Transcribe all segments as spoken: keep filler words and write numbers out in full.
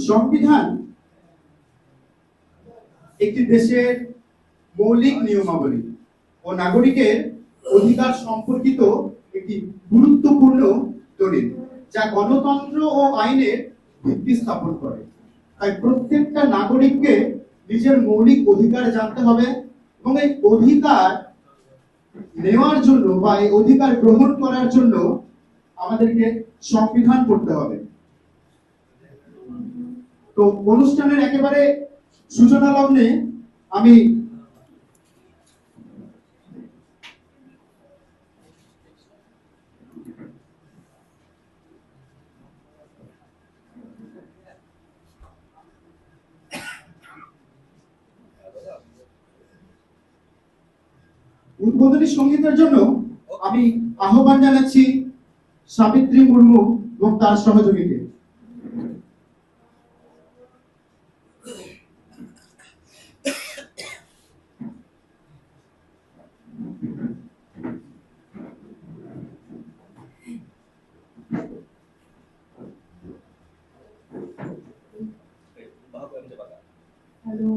সংবিধান একটি দেশের মৌলিক নিয়মাবলী ও নাগরিকের অধিকার সম্পর্কিত একটি গুরুত্বপূর্ণ দলিল, যা গণতন্ত্র ও আইনের ভিত্তি স্থাপন করে। তাই প্রত্যেকটা নাগরিককে নিজের মৌলিক অধিকার জানতে হবে এবং এই অধিকার নেওয়ার জন্য বা এই অধিকার গ্রহণ করার জন্য আমাদেরকে সংবিধান পড়তে হবে। তো অনুষ্ঠানের একেবারে সূচনা লগ্নে আমি উদ্বোধনী সঙ্গীতের জন্য আমি আহ্বান জানাচ্ছি সাবিত্রী মুর্মু এবং তার সহযোগীকে। হ্যালো।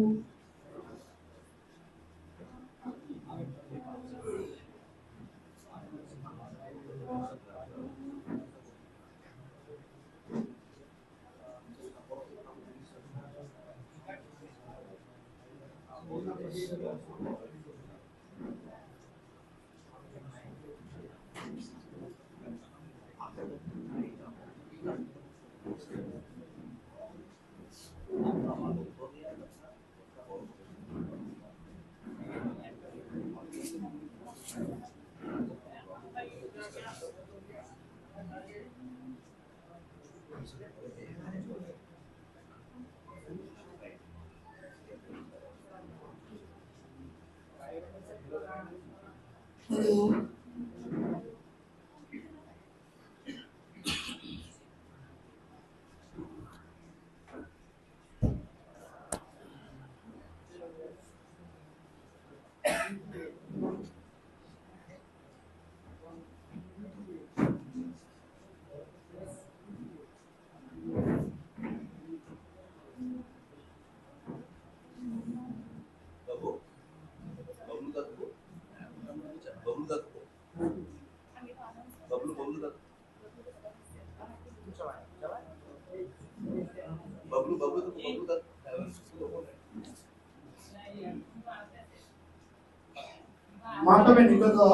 ᱢᱟ ᱛᱚᱵᱮ ᱱᱤᱛᱚᱜ ᱫᱚ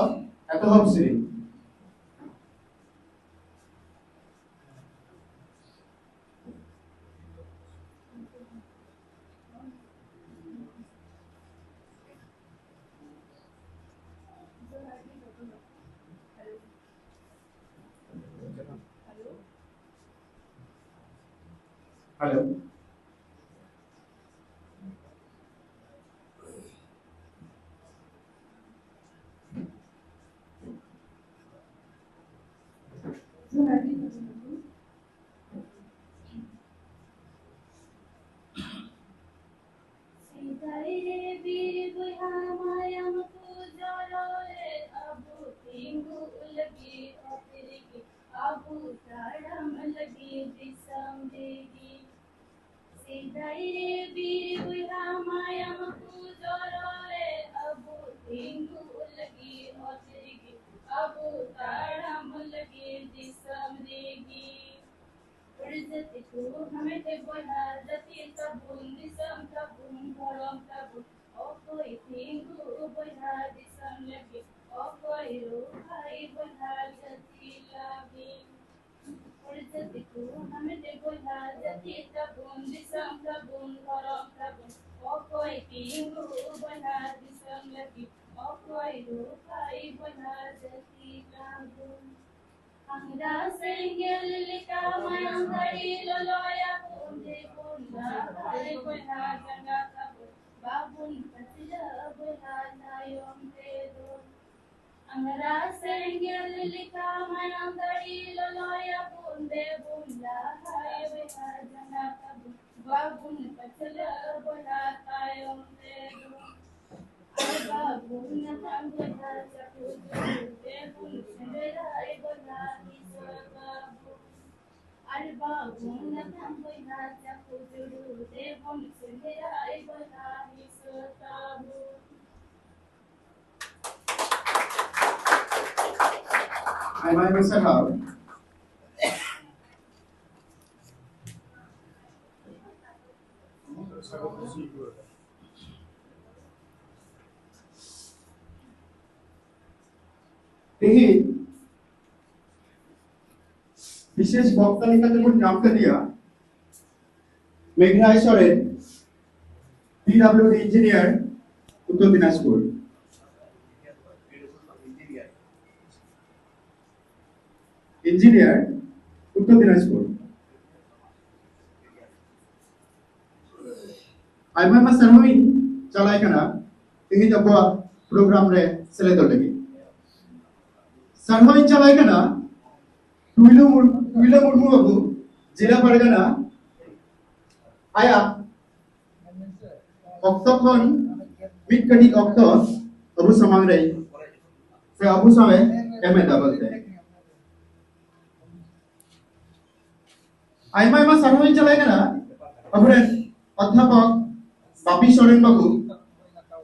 ᱮᱛᱚᱦᱚᱵ ᱥᱮᱨᱮᱧ᱾ Hello. ᱥᱮᱫᱟᱭ ᱨᱮ ᱵᱤᱨ ᱵᱚᱭᱦᱟ ᱢᱟᱭᱟᱢ ᱠᱚ ᱡᱚᱨᱚ ᱞᱮᱫ, ᱟᱵᱚ ᱛᱤᱸᱜᱩ ᱞᱟᱹᱜᱤᱫ ᱚᱛ ᱨᱮᱜᱮ, ᱟᱵᱚ ᱛᱟᱲᱟᱢ ᱞᱟᱹᱜᱤᱫ ᱫᱤᱥᱚᱢ ᱨᱮᱜᱮ᱾ ᱥᱮᱫᱟᱭ ᱨᱮ ᱵᱤᱨ ᱵᱚᱭᱦᱟ ᱢᱟᱭᱟᱢ ᱠᱚ ᱡᱚᱨᱚ ᱞᱮᱫ, ᱟᱵᱚ ᱛᱤᱸᱜᱩ ᱞᱟᱹᱜᱤᱫ ᱚᱛ ᱨᱮᱜᱮ, ᱟᱵᱚ ᱛᱟᱲᱟᱢ ᱞᱟᱹᱜᱤᱫ ᱫᱤᱥᱚᱢ ᱨᱮᱜᱮ᱾ ᱦᱚᱲ ᱡᱟᱹᱛᱤ ᱠᱚ ᱦᱟᱢᱮᱴ ᱵᱚᱭᱦᱟ, ᱡᱟᱹᱛᱤ ᱛᱟᱵᱚᱱ, ᱫᱤᱥᱚᱢ ᱛᱟᱵᱚᱱ, ᱫᱷᱚᱨᱚᱢ ᱛᱟᱵᱚᱱ᱾ ᱚᱠᱚᱭ ᱛᱤᱸᱜᱩ ᱵᱚᱭᱦᱟ ᱫᱤᱥᱚᱢ ᱞᱟᱹᱜᱤᱫ, ᱚᱠᱚᱭ ᱨᱩᱠᱷᱟᱹᱭ ᱵᱚᱭᱦᱟ ᱡᱟᱹᱛᱤ ᱞᱟᱹᱜᱤᱫ᱾ ᱦᱚᱲ ᱡᱟᱹᱛᱤ ᱠᱚ ᱦᱟᱢᱮᱴ ᱵᱚᱭᱦᱟ, ᱡᱟᱹᱛᱤ ᱛᱟᱵᱚᱱ, ᱫᱤᱥᱚᱢ ᱛᱟᱵᱚᱱ, ᱫᱷᱚᱨᱚᱢ ᱛᱟᱵᱚᱱ᱾ ᱚᱠᱚᱭ ᱛᱤᱸᱜᱩ ᱵᱚᱭᱦᱟ ᱫᱤᱥᱚᱢ ᱞᱟᱹᱜᱤᱫ, ᱚᱠᱚᱭ ᱨᱩᱠᱷᱟᱹᱭ ᱵᱚᱭᱦᱟ ᱡᱟᱹᱛᱤ ᱛᱟᱵᱚᱱ᱾ ᱟᱝᱜᱽᱨᱟ ᱥᱮᱸᱜᱮᱞ ᱞᱮᱠᱟ ᱢᱟᱭᱟᱝ ᱫᱟᱲᱮ ᱞᱚᱞᱚᱭᱟᱵᱚᱱ, ᱫᱮᱵᱚᱱ ᱞᱟᱦᱟᱭ ᱵᱚᱭᱦᱟ ᱡᱟᱸᱜᱟ ᱛᱟᱵᱚᱱ, ᱵᱟᱵᱚᱱ ᱯᱟᱹᱪᱷᱞᱟᱹᱜ ᱵᱚᱭᱦᱟ ᱛᱟᱭᱚᱢ ᱛᱮᱫᱚ᱾ ᱟᱝᱜᱽᱨᱟ ᱥᱮᱸᱜᱮᱞ ᱞᱮᱠᱟ ᱢᱟᱭᱟᱝ ᱫᱟᱲᱮ ᱞᱚᱞᱚᱭᱟᱵᱚᱱ, ᱫᱮᱵᱚᱱ ᱞᱟᱦᱟᱭ ᱵᱚᱭᱦᱟ ᱡᱟᱸᱜᱟ ᱛᱟᱵᱚᱱ, ᱵᱟᱵᱚᱱ ᱯᱟᱹᱪᱷᱞᱟᱹᱜ ᱵᱚᱭᱦᱟ ᱛᱟᱭᱚᱢ ᱛᱮᱫᱚ᱾ ᱟᱨ ᱵᱟᱵᱚᱱ ᱱᱟᱛᱟᱝ ᱵᱚᱭᱦᱟ ᱪᱟᱠᱩ ᱡᱩᱲᱩ, ᱫᱮᱵᱚᱱ ᱥᱮᱸᱫᱽᱨᱟᱭ ᱵᱚᱭᱦᱟ ᱫᱤᱥᱚ ᱛᱟᱵᱚᱱ᱾ ᱟᱨ ᱵᱟᱵᱚᱱ ᱱᱟᱛᱟᱝ ᱵᱚᱭᱦᱟ ᱪᱟᱠᱩ ᱡᱩᱲᱩ, ᱫᱮᱵᱚᱱ ᱥᱮᱸᱫᱽᱨᱟᱭ ᱵᱚᱭᱦᱟ ᱫᱤᱥᱚ ᱛᱟᱵᱚᱱ᱾ ᱟᱭᱢᱟ ᱟᱭᱢᱟ ᱥᱟᱨᱦᱟᱣ᱾ ᱛᱮᱦᱮᱧ ᱵᱤᱥᱮᱥ ᱵᱚᱠᱛᱟ ᱞᱮᱠᱟᱛᱮ ᱵᱚᱱ ᱧᱟᱢ ᱠᱟᱫᱮᱭᱟ ᱢᱮᱜᱷᱨᱟᱭ ᱥᱚᱨᱮᱱ, ᱯᱤᱰᱟᱵᱽᱞᱤᱭᱩᱰᱤ ᱤᱧᱡᱤᱱᱤᱭᱟᱨ, ᱩᱛᱛᱚᱨ ᱫᱤᱱᱟᱡᱽᱯᱩᱨ᱾ ᱤᱧᱡᱤᱱᱤᱭᱟᱨ, ᱩᱛᱛᱚᱨ ᱫᱤᱱᱟᱡᱽᱯᱩᱨ᱾ ᱟᱭᱢᱟ ᱟᱭᱢᱟ ᱥᱟᱨᱦᱟᱣᱤᱧ ᱪᱟᱞᱟᱭ ᱠᱟᱱᱟ ᱛᱮᱦᱮᱧ ᱟᱵᱚᱣᱟᱜ ᱯᱨᱳᱜᱨᱟᱢ ᱨᱮ ᱥᱮᱞᱮᱫᱚᱜ ᱞᱟᱹᱜᱤᱫ᱾ ᱥᱟᱨᱦᱟᱣᱤᱧ ᱪᱟᱞᱟᱭ ᱠᱟᱱᱟ ᱴᱩᱭᱞᱟᱹ ᱢᱩᱨ-, ᱴᱩᱭᱞᱟᱹ ᱢᱩᱨᱢᱩ ᱵᱟᱹᱵᱩ, ᱡᱮᱞᱟ ᱯᱟᱨᱜᱟᱱᱟ, ᱟᱭᱟᱜ ᱚᱠᱛᱚ ᱠᱷᱚᱱ ᱢᱤᱫ ᱠᱟᱹᱴᱤᱡ ᱚᱠᱛᱚ ᱟᱵᱚ ᱥᱟᱢᱟᱝ ᱨᱮ ᱥᱮ ᱟᱵᱚ ᱥᱟᱶ ᱮ ᱮᱢ ᱮᱫᱟ ᱵᱚᱞᱛᱮ᱾ ᱟᱭᱢᱟ ᱟᱭᱢᱟ ᱥᱟᱨᱦᱟᱣ ᱤᱧ ᱪᱟᱞᱟᱭ ᱠᱟᱱᱟ ᱟᱵᱚᱨᱮᱱ ᱚᱫᱷᱭᱟᱯᱚᱠ ᱵᱟᱯᱤ ᱥᱚᱨᱮᱱ ᱵᱟᱹᱵᱩ,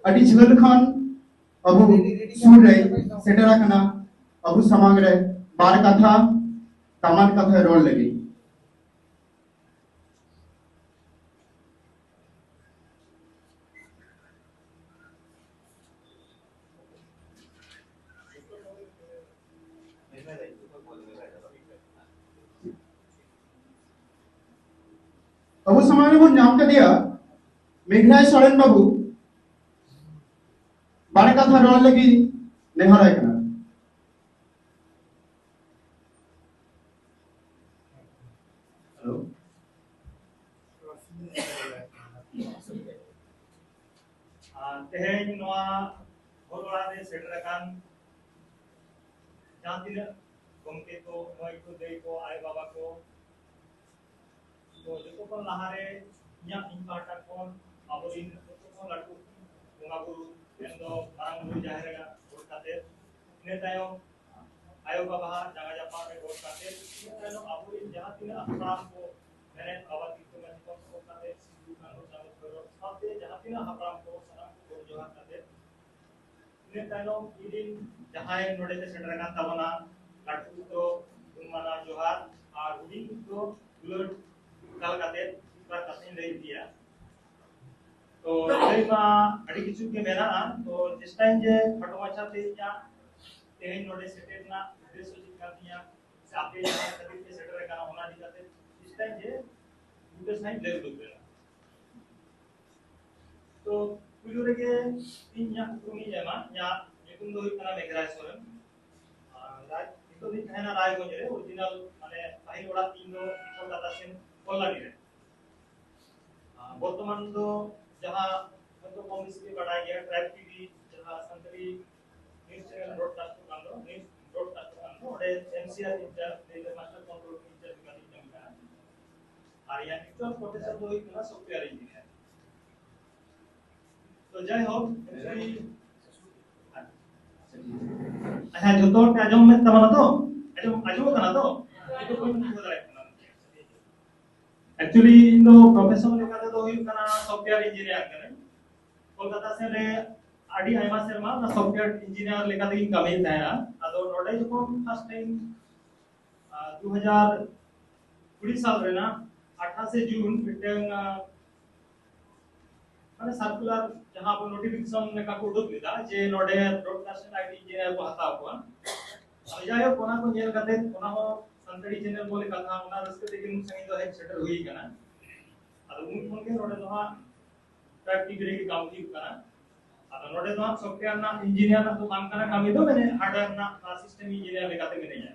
ᱟᱹᱰᱤ ᱡᱷᱟᱹᱞ ᱠᱷᱚᱱ ᱟᱵᱚ ᱥᱩᱨ ᱨᱮ ᱥᱮᱴᱮᱨ ᱟᱠᱟᱱᱟ ᱟᱵᱚ ᱥᱟᱢᱟᱝ ᱨᱮ ᱵᱟᱨ ᱠᱟᱛᱷᱟ, ᱫᱟᱢᱟᱱ ᱠᱟᱛᱷᱟ ᱨᱚᱲ ᱞᱟᱹᱜᱤᱫ᱾ ᱟᱵᱚ ᱥᱟᱢᱟᱝ ᱨᱮᱵᱚᱱ ᱧᱟᱢ ᱠᱟᱫᱮᱭᱟ ᱢᱮᱜᱷᱨᱟᱭ ᱥᱚᱨᱮᱱ ᱵᱟᱹᱵᱩ, ᱵᱟᱨ ᱠᱟᱛᱷᱟ ᱨᱚᱲ ᱞᱟᱹᱜᱤᱫ ᱱᱮᱦᱚᱨᱟᱭ ᱠᱟᱱᱟ᱾ ᱦᱮᱞᱳ᱾ ᱟᱨ ᱛᱮᱦᱮᱧ ᱱᱚᱣᱟ ᱦᱚᱲ ᱚᱲᱟᱜ ᱨᱮ ᱥᱮᱴᱮᱨ ᱟᱠᱟᱱ ᱡᱟᱦᱟᱸ ᱛᱤᱱᱟᱹᱜ ᱜᱚᱢᱠᱮ ᱠᱚ, ᱢᱟᱹᱭ ᱠᱚ, ᱫᱟᱹᱭ ᱠᱚ, ᱟᱭᱳ ᱵᱟᱵᱟ ᱠᱚ, ᱛᱚ ᱡᱚᱛᱚ ᱠᱷᱚᱱ ᱞᱟᱦᱟᱨᱮ ᱤᱧᱟᱹᱜ, ᱤᱧ ᱯᱟᱦᱴᱟ ᱠᱷᱚᱱ ᱟᱵᱚᱨᱮᱱ ᱡᱚᱛᱚ ᱠᱷᱚᱱ ᱞᱟᱹᱴᱩ ᱵᱚᱸᱜᱟ ᱵᱩᱨᱩ, ᱢᱮᱱᱫᱚ ᱢᱟᱨᱟᱝ ᱵᱩᱨᱩ ᱡᱟᱦᱮᱨ ᱮᱨᱟ ᱜᱚᱰ ᱠᱟᱛᱮ, ᱤᱱᱟᱹ ᱛᱟᱭᱚᱢ ᱟᱭᱳ ᱵᱟᱵᱟ ᱡᱟᱸᱜᱟ ᱡᱟᱯᱟᱜ ᱨᱮ ᱜᱚᱰ ᱠᱟᱛᱮ, ᱤᱱᱟᱹ ᱛᱟᱭᱚᱢ ᱟᱵᱚᱨᱮᱱ ᱡᱟᱦᱟᱸ ᱛᱤᱱᱟᱹᱜ ᱦᱟᱯᱲᱟᱢ ᱠᱚ, ᱢᱮᱱᱮᱫ ᱵᱟᱵᱟ ᱛᱤᱞᱠᱟᱹ ᱢᱟᱹᱡᱷᱤ ᱠᱷᱚᱱ ᱮᱦᱚᱵ ᱠᱟᱛᱮ ᱥᱤᱫᱩ ᱠᱟᱹᱱᱦᱩ ᱪᱟᱸᱫ ᱵᱷᱳᱭᱨᱳᱵ ᱥᱟᱶᱛᱮ ᱡᱟᱦᱟᱸ ᱛᱤᱱᱟᱹᱜ ᱦᱟᱯᱲᱟᱢ ᱠᱚ, ᱥᱟᱱᱟᱢ ᱠᱚ ᱜᱚᱰ ᱡᱚᱦᱟᱨ ᱠᱟᱛᱮ, ᱤᱱᱟᱹ ᱛᱟᱭᱱᱚᱢ ᱤᱧ ᱨᱮᱱ ᱡᱟᱦᱟᱸᱭ ᱱᱚᱰᱮ ᱠᱚ ᱥᱮᱴᱮᱨ ᱟᱠᱟᱱ ᱛᱟᱵᱚᱱᱟ, ᱞᱟᱹᱴᱩ ᱠᱚ ᱫᱚ ᱜᱩᱱ ᱢᱟᱱᱟᱣ ᱡᱚᱦᱟᱨ ᱟᱨ ᱦᱩᱰᱤᱧ ᱠᱚ ᱫᱚ ᱫᱩᱞᱟᱹᱲ ᱮᱠᱟᱞ ᱠᱟᱛᱮ ᱢᱤᱫ ᱵᱟᱨ ᱠᱟᱛᱷᱟᱧ ᱞᱟᱹᱭ ᱤᱫᱤᱭᱟ᱾ ᱛᱚ ᱞᱟᱹᱭ ᱢᱟ ᱟᱹᱰᱤ ᱠᱤᱪᱷᱩ ᱜᱮ ᱢᱮᱱᱟᱜᱼᱟ, ᱛᱚ ᱪᱮᱥᱴᱟᱭᱟᱹᱧ ᱡᱮ ᱠᱷᱟᱴᱚ ᱢᱟᱪᱷᱟ ᱛᱮ ᱤᱧᱟᱹᱜ ᱛᱮᱦᱮᱧ ᱱᱚᱰᱮ ᱥᱮᱴᱮᱨ ᱨᱮᱱᱟᱜ ᱩᱫᱽᱫᱮᱥᱥᱚ ᱪᱮᱫ ᱠᱟᱱ ᱛᱤᱧᱟ ᱥᱮ ᱟᱯᱮ ᱡᱟᱦᱟᱸ ᱠᱷᱟᱹᱛᱤᱨ ᱯᱮ ᱥᱮᱴᱮᱨ ᱟᱠᱟᱱᱟ, ᱚᱱᱟ ᱤᱫᱤ ᱠᱟᱛᱮ ᱪᱮᱥᱴᱟᱭ ᱡᱮ ᱵᱩᱴᱟᱹ ᱥᱟᱺᱦᱤᱡ ᱞᱟᱹᱭ ᱩᱰᱩᱠ ᱨᱮᱱᱟᱜ᱾ ᱛᱚ ᱯᱩᱭᱞᱩ ᱨᱮᱜᱮ ᱤᱧ ᱤᱧᱟᱹᱜ ᱩᱯᱨᱩᱢ ᱤᱧ ᱮᱢᱟ᱾ ᱤᱧᱟᱹᱜ ᱧᱩᱛᱩᱢ ᱫᱚ ᱦᱩᱭᱩᱜ ᱠᱟᱱᱟ ᱢᱮᱜᱷᱨᱟᱭ ᱥᱚᱨᱮᱱ᱾ ᱟᱨ ᱨᱟᱡᱽ, ᱱᱤᱛᱚᱜ ᱫᱚᱧ ᱛᱟᱦᱮᱱᱟ ᱨᱟᱭᱜᱚᱸᱡᱽ ᱨᱮ᱾ ᱚᱨᱤᱡᱤᱱᱟᱞ ᱢᱟᱱᱮ ᱯᱟᱹᱦᱤᱞ ᱚᱲᱟᱜ ᱛᱤᱧ ᱫᱚ ᱠᱳᱞᱠᱟᱛᱟ ᱥᱮᱱ ᱠᱚᱞᱞᱟᱱᱤ ᱨᱮ᱾ ᱟᱨ ᱵᱚᱨᱛᱚᱢᱟᱱ ᱫᱚ ᱡᱟᱦᱟᱸ ᱦᱚᱭᱛᱳ ᱠᱚᱢ ᱵᱮᱥᱤ ᱯᱮ ᱵᱟᱰᱟᱭ ᱜᱮᱭᱟ, ᱴᱨᱟᱭᱤᱵᱽ ᱴᱤᱵᱷᱤ ᱡᱟᱦᱟᱸ ᱥᱟᱱᱛᱟᱲᱤ ᱱᱤᱭᱩᱡᱽ ᱪᱮᱱᱮᱞ ᱵᱨᱚᱰᱠᱟᱥᱴ ᱠᱟᱱ ᱫᱚ, ᱱᱤᱭᱩᱡᱽ ᱵᱨᱚᱰᱠᱟᱥᱴ ᱠᱟᱱ ᱫᱚ, ᱚᱸᱰᱮ ᱮᱢ ᱥᱤ ᱟᱨ ᱤᱱᱪᱟᱨᱡᱽ, ᱢᱟᱥᱴᱟᱨ ᱠᱚᱱᱴᱨᱳᱞ ᱤᱱᱪᱟᱨᱡᱽ ᱞᱮᱠᱟᱛᱤᱧ ᱠᱟᱹᱢᱤ ᱠᱟᱱᱟ᱾ ᱟᱨ ᱤᱧᱟᱹᱜ ᱮᱠᱪᱩᱭᱟᱞ ᱯᱨᱚᱯᱷᱮᱥᱚᱱ ᱫᱚ ᱦᱩᱭᱩᱜ ᱠᱟᱱᱟ ᱥᱚᱯᱷᱴᱣᱮᱭᱟᱨ ᱤᱧᱡᱤᱱᱤᱭᱟᱨ᱾ ᱛᱚ ᱡᱟᱭᱦᱳᱠ, actually, ᱟᱪᱪᱷᱟ, ᱡᱚᱛᱚ ᱦᱚᱲ ᱯᱮ ᱟᱸᱡᱚᱢ ᱢᱮᱫ ᱛᱟᱵᱚᱱᱟ ᱛᱚ? ᱟᱸᱡᱚᱢ, ᱟᱸᱡᱚᱢᱚᱜ ᱠᱟᱱᱟ ᱛᱚ? ᱱᱤᱛᱚᱜ ᱵᱟᱹᱧ ᱵᱩᱡᱷᱟᱹᱣ ᱫᱟᱲᱮᱭᱟᱜ ᱠᱟᱱᱟ᱾ Actually, ᱤᱧ ᱫᱚ ᱯᱨᱚᱯᱷᱮᱥᱚᱱ ᱞᱮᱠᱟ ᱛᱮᱫᱚ ᱦᱩᱭᱩᱜ ᱠᱟᱱᱟ ᱥᱚᱯᱷᱴᱣᱮᱭᱟᱨ ᱤᱧᱡᱤᱱᱤᱭᱟᱨ ᱠᱟᱹᱱᱟᱹᱧ᱾ ᱠᱳᱞᱠᱟᱛᱟ ᱥᱮᱱ ᱨᱮ ᱟᱹᱰᱤ ᱟᱭᱢᱟ ᱥᱮᱨᱢᱟ ᱚᱱᱟ ᱥᱚᱯᱷᱴᱣᱮᱭᱟᱨ ᱤᱧᱡᱤᱱᱤᱭᱟᱨ ᱞᱮᱠᱟ ᱛᱮᱜᱤᱧ ᱠᱟᱹᱢᱤᱭᱮᱫ ᱛᱟᱦᱮᱸᱱᱟ᱾ ᱟᱫᱚ ᱱᱚᱰᱮ ᱡᱚᱠᱷᱚᱱ ᱯᱷᱟᱥᱴ ᱴᱟᱭᱤᱢ ᱫᱩ ᱦᱟᱡᱟᱨ ᱠᱩᱲᱤ ᱥᱟᱞ ᱨᱮᱱᱟᱜ ᱟᱴᱷᱟᱥᱮ ᱡᱩᱱ ᱢᱤᱫᱴᱟᱝ, ᱟᱸ, ᱢᱟᱱᱮ ᱥᱟᱨᱠᱩᱞᱟᱨ ᱡᱟᱦᱟᱸ ᱟᱵᱚ ᱱᱳᱴᱤᱯᱷᱤᱠᱮᱥᱚᱱ ᱞᱮᱠᱟ ᱠᱚ ᱩᱰᱩᱠ ᱞᱮᱫᱟ ᱡᱮ ᱱᱚᱰᱮ ᱵᱨᱚᱰᱠᱟᱥᱴ ᱟᱭᱴᱤ ᱤᱧᱡᱤᱱᱤᱭᱟᱨ ᱠᱚ ᱦᱟᱛᱟᱣ ᱠᱚᱣᱟ᱾ ᱟᱫᱚ ᱡᱟᱭᱦᱳᱠ, ᱚᱱᱟ ᱠᱚ ᱧᱮᱞ ᱠᱟᱛᱮ, ᱚᱱᱟ ᱦᱚᱸ ᱥᱟᱱᱛᱟᱲᱤ ᱪᱮᱱᱮᱞ ᱵᱚᱞᱮ ᱠᱟᱛᱷᱟ, ᱚᱱᱟ ᱨᱟᱹᱥᱠᱟᱹ ᱛᱮᱜᱮ ᱱᱩᱱ ᱥᱟᱺᱜᱤᱧ ᱫᱚ ᱦᱮᱡ ᱥᱮᱴᱮᱨ ᱦᱩᱭ ᱠᱟᱱᱟ᱾ ᱟᱫᱚ ᱩᱱ ᱠᱷᱚᱱ ᱜᱮ ᱱᱚᱰᱮ ᱫᱚ ᱦᱟᱸᱜ ᱴᱨᱟᱭᱤᱵᱽ ᱴᱤᱵᱷᱤ ᱨᱮᱜᱮ ᱠᱟᱹᱢᱤ ᱦᱩᱭᱩᱜ ᱠᱟᱱᱟ᱾ ᱟᱫᱚ ᱱᱚᱰᱮ ᱫᱚ ᱦᱟᱸᱜ ᱥᱚᱯᱷᱴᱣᱮᱭᱟᱨ ᱨᱮᱱᱟᱜ ᱤᱧᱡᱤᱱᱤᱭᱟᱨ ᱨᱮᱱᱟᱜ ᱫᱚ ᱵᱟᱝ ᱠᱟᱱᱟ ᱠᱟᱹᱢᱤ ᱫᱚ, ᱢᱟᱱᱮ ᱦᱟᱨᱰᱣᱮᱭᱟᱨ ᱨᱮᱱᱟᱜ ᱥᱤᱥᱴᱮᱢ ᱤᱧᱡᱤᱱᱤᱭᱟᱨ ᱞᱮᱠᱟᱛᱮ ᱢᱤᱱᱟᱹᱧᱟ᱾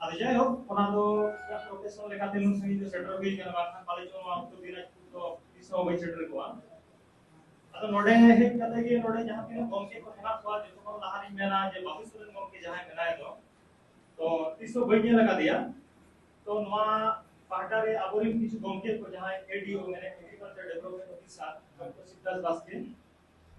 ᱟᱫᱚ ᱡᱟᱭᱦᱳᱠ, ᱚᱱᱟ ᱫᱚ ᱤᱧᱟᱹᱜ ᱯᱨᱚᱯᱷᱮᱥᱚᱱ ᱞᱮᱠᱟᱛᱮ ᱱᱩᱱ ᱥᱟᱺᱜᱤᱧ ᱫᱚ ᱥᱮᱴᱮᱨ ᱦᱩᱭ ᱠᱟᱱᱟ, ᱵᱟᱝᱠᱷᱟᱱ ᱯᱟᱞᱮ ᱪᱚ ᱱᱚᱣᱟ ᱩᱛᱛᱚᱨ ᱫᱤᱱᱟᱡᱽᱯᱩᱨ ᱫᱚ ᱛᱤᱥ ᱦᱚᱸ ᱵᱟᱹᱧ ᱥᱮᱴᱮᱨ ᱠᱚᱜᱼᱟ᱾ ᱟᱫᱚ ᱱᱚᱰᱮ ᱦᱮᱡ ᱠᱟᱛᱮ ᱜᱮ ᱱᱚᱰᱮ ᱡᱟᱦᱟᱸ ᱛᱤᱱᱟᱹᱜ ᱜᱚᱢᱠᱮ ᱠᱚ ᱢᱮᱱᱟᱜ ᱠᱚᱣᱟ, ᱡᱚᱛᱚ ᱠᱷᱚᱱ ᱞᱟᱦᱟ ᱨᱤᱧ ᱢᱮᱱᱟ ᱡᱮ ᱵᱟᱹᱵᱩ ᱥᱚᱨᱮᱱ ᱜᱚᱢᱠᱮ ᱡᱟᱦᱟᱸᱭ ᱢᱮᱱᱟᱭ ᱫᱚ, ᱛᱚ ᱛᱤᱥ ᱦᱚᱸ ᱵᱟᱹᱧ ᱧᱮᱞ ᱟᱠᱟᱫᱮᱭᱟ᱾ ᱛᱚ ᱱᱚᱣᱟ ᱯᱟᱦᱴᱟ ᱨᱮ ᱟᱵᱚᱨᱮᱱ ᱠᱤᱪᱷᱩ ᱜᱚᱢᱠᱮ ᱠᱚ, ᱡᱟᱦᱟᱸᱭ ᱮ ᱰᱤ ᱳ, ᱢᱟᱱᱮ ᱮᱜᱽᱨᱤᱠᱟᱞᱪᱟᱨ ᱰᱮᱵᱷᱞᱚᱯᱢᱮᱱᱴ ᱚᱯᱷᱤᱥᱟᱨ, ᱰᱚᱠᱴᱚᱨ ᱥᱤᱵᱫᱟᱥ ᱵᱟᱥᱠᱮ,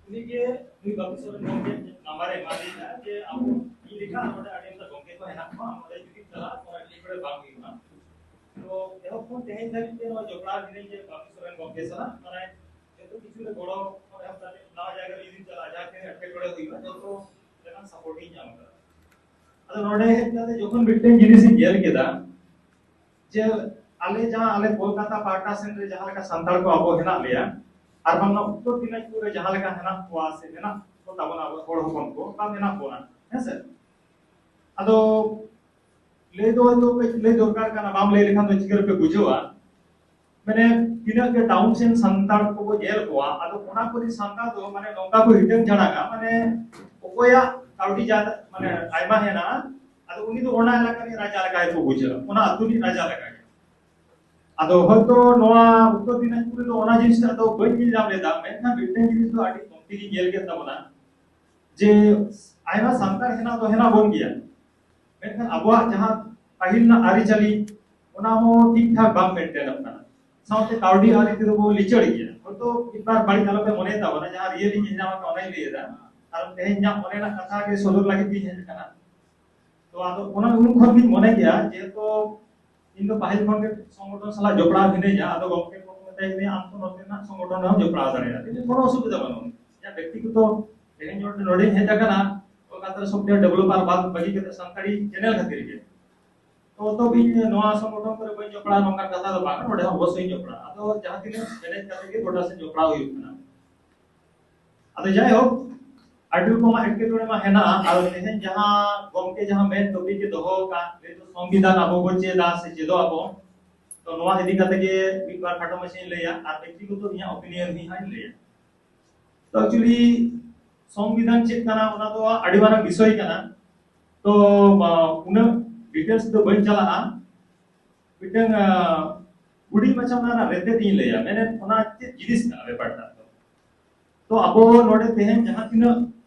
ᱩᱱᱤᱜᱮ ᱱᱩᱭ ᱵᱟᱹᱵᱩ ᱥᱚᱨᱮᱱ ᱜᱚᱢᱠᱮ ᱱᱟᱢᱵᱟᱨ ᱮ ᱮᱢᱟ ᱞᱤᱧᱟ ᱡᱮ ᱟᱵᱚ ᱤᱧ ᱞᱮᱠᱟ ᱱᱚᱰᱮ ᱟᱹᱰᱤ ᱟᱢᱫᱟ ᱜᱚᱢᱠᱮ ᱠᱚ ᱦᱮᱱᱟᱜ ᱠᱚᱣᱟ, ᱱᱚᱰᱮ ᱡᱩᱫᱤ ᱪᱟᱞᱟᱜ, ᱱᱚᱰᱮ ᱮᱴᱠᱮᱴᱚᱬᱮ ᱵᱟᱝ ᱦᱩᱭᱩᱜᱼᱟ᱾ ᱛᱚ ᱮᱦᱚᱵ ᱠᱷᱚᱱ ᱛᱮᱦᱮᱧ ᱫᱷᱟᱹᱵᱤᱡ ᱛᱮ ᱱᱚᱣᱟ ᱡᱚᱯᱲᱟᱣ ᱢᱤᱱᱟᱹᱧ ᱡᱮ ᱵᱟᱹᱵᱩ ᱥᱚᱨᱮᱱ ᱜᱚᱢᱠᱮ ᱥᱟᱞᱟᱜ, ᱢᱟᱱᱮ ᱡᱚᱛᱚ ᱠᱤᱪᱷᱩ ᱨᱮ ᱜᱚᱲᱚ ᱠᱷᱚᱱ ᱮᱦᱚᱵ ᱠᱟᱛᱮ ᱱᱟᱣᱟ ᱡᱟᱭᱜᱟ ᱨᱮ ᱡᱩᱫᱤ ᱪᱟᱞᱟᱜ, ᱡᱟᱦᱟᱸ ᱛᱤᱱᱟᱹᱜ ᱮᱴᱠᱮᱴᱚᱬᱮ ᱦᱩᱭᱩᱜᱼᱟ, ᱡᱚᱛᱚ ᱞᱮᱠᱟᱱ ᱥᱟᱯᱳᱨᱴ ᱤᱧ ᱧᱟᱢ ᱟᱠᱟᱫᱟ᱾ ᱟᱫᱚ ᱱᱚᱰᱮ ᱦᱮᱡ ᱠᱟᱛᱮ ᱡᱚᱠᱷᱚᱱ ᱢᱤᱫᱴᱮᱱ ᱡᱤᱱᱤᱥ ᱤᱧ ᱧᱮᱞ ᱠᱮᱫᱟ, ᱡᱮ ᱟᱞᱮ ᱡᱟᱦᱟᱸ, ᱟᱞᱮ ᱠᱳᱞᱠᱟᱛᱟ ᱯᱟᱦᱴᱟ ᱥᱮᱱ ᱨᱮ ᱡᱟᱦᱟᱸ ᱞᱮᱠᱟ ᱥᱟᱱᱛᱟᱲ ᱠᱚ ᱟᱵᱚ ᱦᱮᱱᱟᱜ ᱞᱮᱭᱟ, ᱟᱨ ᱵᱟᱝᱢᱟ ᱩᱛᱛᱚᱨ ᱫᱤᱱᱟᱡᱽᱯᱩᱨ ᱨᱮ ᱡᱟᱦᱟᱸ ᱞᱮᱠᱟ ᱦᱮᱱᱟᱜ ᱠᱚᱣᱟ ᱥᱮ ᱢᱮᱱᱟᱜ ᱠᱚ ᱛᱟᱵᱚᱱᱟ ᱟᱵᱚ ᱦᱚᱲ ᱦᱚᱯᱚᱱ ᱠᱚ, ᱵᱟ ᱢᱮᱱᱟᱜ ᱵᱚᱱᱟ, ᱦᱮᱸ ᱥᱮ? ᱟᱫᱚ ᱞᱟᱹᱭ ᱫᱚ ᱦᱚᱭᱛᱳ ᱠᱟᱹᱡ ᱞᱟᱹᱭ ᱫᱚᱨᱠᱟᱨ ᱠᱟᱱᱟ, ᱵᱟᱢ ᱞᱟᱹᱭ ᱞᱮᱠᱷᱟᱱ ᱫᱚ ᱪᱤᱠᱟᱹ ᱨᱮᱯᱮ ᱵᱩᱡᱷᱟᱹᱣᱟ? ᱢᱟᱱᱮ ᱛᱤᱱᱟᱹᱜ ᱜᱮ ᱴᱟᱣᱩᱱ ᱥᱮᱱ ᱥᱟᱱᱛᱟᱲ ᱠᱚᱵᱚ ᱧᱮᱞ ᱠᱚᱣᱟ, ᱟᱫᱚ ᱚᱱᱟ ᱠᱚᱨᱮ ᱥᱟᱱᱛᱟᱲ ᱫᱚ ᱢᱟᱱᱮ ᱱᱚᱝᱠᱟ ᱠᱚ ᱦᱤᱴᱟᱹᱝ ᱡᱷᱟᱲᱟᱝᱟ, ᱢᱟᱱᱮ ᱚᱠᱚᱭᱟᱜ ᱠᱟᱹᱣᱰᱤ ᱡᱟ ᱢᱟᱱᱮ ᱟᱭᱢᱟ ᱦᱮᱱᱟᱜᱼᱟ, ᱟᱫᱚ ᱩᱱᱤ ᱫᱚ ᱚᱱᱟ ᱮᱞᱟᱠᱟ ᱨᱤᱱᱤᱡ ᱨᱟᱡᱟ ᱞᱮᱠᱟ ᱜᱮᱠᱚ ᱵᱩᱡᱷᱟᱹᱣᱟ, ᱚᱱᱟ ᱟᱹᱛᱩ ᱨᱤᱱᱤᱡ ᱨᱟᱡᱟ ᱞᱮᱠᱟ ᱜᱮ᱾ ᱟᱫᱚ ᱦᱚᱭᱛᱳ ᱱᱚᱣᱟ ᱩᱛᱛᱚᱨ ᱫᱤᱱᱟᱡᱽᱯᱩᱨ ᱨᱮᱫᱚ ᱚᱱᱟ ᱡᱤᱱᱤᱥᱴᱟ ᱫᱚ ᱵᱟᱹᱧ ᱧᱮᱞ ᱧᱟᱢ ᱞᱮᱫᱟ, ᱢᱮᱱᱠᱷᱟᱱ ᱢᱤᱫᱴᱮᱱ ᱡᱤᱱᱤᱥ ᱫᱚ ᱟᱹᱰᱤ ᱠᱚᱢᱛᱤ ᱜᱤᱧ ᱧᱮᱞ ᱠᱮᱫ ᱛᱟᱵᱚᱱᱟ, ᱡᱮ ᱟᱭᱢᱟ ᱥᱟᱱᱛᱟᱲ ᱦᱮᱱᱟᱜ ᱫᱚ ᱦᱮᱱᱟᱜ ᱵᱚᱱ ᱜᱮᱭᱟ, ᱢᱮᱱᱠᱷᱟᱱ ᱟᱵᱚᱣᱟᱜ ᱡᱟᱦᱟᱸ ᱯᱟᱹᱦᱤᱞ ᱨᱮᱱᱟᱜ ᱟᱹᱨᱤᱪᱟᱹᱞᱤ, ᱚᱱᱟ ᱦᱚᱸ ᱴᱷᱤᱠ ᱴᱷᱟᱠ ᱵᱟᱝ ᱢᱮᱱᱴᱮᱱᱚᱜ ᱠᱟᱱᱟ᱾ ᱥᱟᱶᱛᱮ ᱠᱟᱹᱣᱰᱤ ᱟᱹᱨᱤ ᱛᱮᱫᱚ ᱵᱚᱱ ᱞᱤᱪᱟᱹᱲ ᱜᱮᱭᱟ᱾ ᱦᱚᱭᱛᱳ ᱢᱤᱫ ᱵᱟᱨ ᱵᱟᱹᱲᱤᱡ ᱟᱞᱚᱯᱮ ᱢᱚᱱᱮ ᱛᱟᱵᱚᱱᱟ, ᱡᱟᱦᱟᱸ ᱨᱤᱭᱮᱞᱤᱧ ᱧᱮᱞ ᱧᱟᱢ ᱟᱠᱟᱫᱟ ᱚᱱᱟᱧ ᱞᱟᱹᱭ ᱮᱫᱟ᱾ ᱟᱨ ᱛᱮᱦᱮᱧ ᱤᱧᱟᱹᱜ ᱢᱚᱱᱮ ᱨᱮᱱᱟᱜ ᱠᱟᱛᱷᱟ ᱜᱮ ᱥᱚᱫᱚᱨ ᱞᱟᱹᱜᱤᱫ ᱜᱤᱧ ᱦᱮᱡ ᱟᱠᱟᱱᱟ᱾ ᱛᱚ ᱟᱫᱚ ᱚᱱᱟ ᱩᱱ ᱠᱷᱚᱱ ᱜᱤᱧ ᱢᱚᱱᱮ ᱜᱮᱭᱟ, ᱡᱮᱦᱮᱛᱩ ᱤᱧ ᱫᱚ ᱯᱟᱹᱦᱤᱞ ᱠᱷᱚᱱ ᱜᱮ ᱥᱚᱝᱜᱚᱴᱷᱚᱱ ᱥᱟᱞᱟᱜ ᱡᱚᱯᱲᱟᱣ ᱦᱤᱱᱟᱹᱧᱟ, ᱟᱫᱚ ᱜᱚᱢᱠᱮ ᱠᱚ ᱢᱮᱛᱟᱧ ᱠᱟᱱᱟ, "ᱟᱢ ᱛᱚ ᱱᱚᱛᱮᱱᱟᱜ ᱥᱚᱝᱜᱚᱴᱷᱚᱱ ᱨᱮᱦᱚᱸ ᱡᱚᱯᱲᱟᱣ ᱫᱟᱲᱮᱭᱟᱜᱼᱟ, ᱤᱧ ᱫᱚ ᱠᱳᱱᱳ ᱚᱥᱩᱵᱤᱫᱷᱟ ᱵᱟᱹᱱᱩᱜᱼᱟ, ᱤᱧᱟᱹᱜ ᱵᱮᱠᱛᱤᱜᱚᱛᱚ ᱛᱮᱦᱮᱧ ᱱᱚᱰᱮ, ᱱᱚᱰᱮᱧ ᱦᱮᱡ ᱟᱠᱟᱱᱟ, ᱠᱳᱞᱠᱟᱛᱟ ᱨᱮ software developer ᱵᱟᱫ ᱵᱟᱹᱜᱤ ᱠᱟᱛᱮ ᱥᱟᱱᱛᱟᱲᱤ channel ᱠᱷᱟᱹᱛᱤᱨ ᱜᱮ᱾ ᱛᱚ, ᱛᱚᱵᱮ ᱤᱧ ᱱᱚᱣᱟ ᱥᱚᱝᱜᱚᱴᱷᱚᱱ ᱠᱚᱨᱮ ᱵᱟᱹᱧ ᱡᱚᱯᱲᱟᱣ, ᱱᱚᱝᱠᱟᱱ ᱠᱟᱛᱷᱟ ᱫᱚ ᱵᱟᱝ, ᱱᱚᱰᱮ ᱦᱚᱸ ᱚᱵᱚᱥᱥᱳᱭ ᱤᱧ ᱡᱚᱯᱲᱟᱣ᱾ ᱟᱫᱚ ᱡᱟᱦᱟᱸ ᱛᱤᱱᱟᱹᱜ ᱢᱮᱱᱮᱡ ᱠᱟᱛᱮ ᱜᱮ ᱜᱚᱴᱟ ᱥᱮᱫ ᱡᱚᱯᱲᱟᱣ ᱦᱩᱭᱩᱜ ᱠᱟᱱᱟ᱾" ᱟᱫᱚ ᱡᱟᱭᱦᱳᱠ, ᱟᱹᱰᱤ ᱨᱚᱠᱚᱢᱟᱜ ᱮᱴᱠᱮᱴᱚᱬᱮ ᱢᱟ ᱦᱮᱱᱟᱜᱼᱟ᱾ ᱟᱨ ᱛᱮᱦᱮᱧ ᱡᱟᱦᱟᱸ ᱜᱚᱢᱠᱮ ᱡᱟᱦᱟᱸ main topic ᱮ ᱫᱚᱦᱚ ᱟᱠᱟᱫ, ᱡᱮᱦᱮᱛᱩ ᱥᱚᱝᱵᱤᱫᱷᱟᱱ ᱟᱵᱚ ᱵᱚ ᱪᱮᱫᱟ ᱥᱮ ᱪᱮᱫᱚᱜ ᱟᱵᱚ, ᱛᱚ ᱱᱚᱣᱟ ᱤᱫᱤ ᱠᱟᱛᱮ ᱜᱮ ᱢᱤᱫ ᱵᱟᱨ ᱠᱷᱟᱴᱚ ᱢᱟᱪᱷᱟᱧ ᱞᱟᱹᱭᱟ, ᱟᱨ ᱵᱮᱠᱛᱤᱜᱚᱛᱚ ᱤᱧᱟᱹᱜ opinion ᱦᱚᱸ ᱦᱟᱸᱜ ᱤᱧ ᱞᱟᱹᱭᱟ᱾ ᱛᱚ actually ᱥᱚᱝᱵᱤᱫᱷᱟᱱ ᱪᱮᱫ ᱠᱟᱱᱟ, ᱚᱱᱟ ᱫᱚ ᱟᱹᱰᱤ ᱢᱟᱨᱟᱝ ᱵᱤᱥᱚᱭ ᱠᱟᱱᱟ᱾ ᱛᱚ ᱩᱱᱟᱹᱜ details ᱫᱚ ᱵᱟᱹᱧ ᱪᱟᱞᱟᱜᱼᱟ, ᱢᱤᱫᱴᱟᱝ ᱦᱩᱰᱤᱧ ᱢᱟᱪᱷᱟ ᱚᱱᱟ ᱨᱮᱱᱟᱜ ᱨᱮᱛᱮᱫ ᱤᱧ ᱞᱟᱹᱭᱟ, ᱢᱮᱱᱮᱫ ᱚᱱᱟ ᱪᱮᱫ ᱡᱤᱱᱤᱥ ᱠᱟᱱᱟ ᱵᱮᱯᱟᱨ ᱴᱟᱜ ᱫᱚ᱾ ᱛᱚ ᱟᱵᱚ ᱱᱚᱰᱮ ᱛᱮᱦᱮᱧ ᱡᱟᱦᱟᱸ ᱛᱤᱱᱟᱹᱜ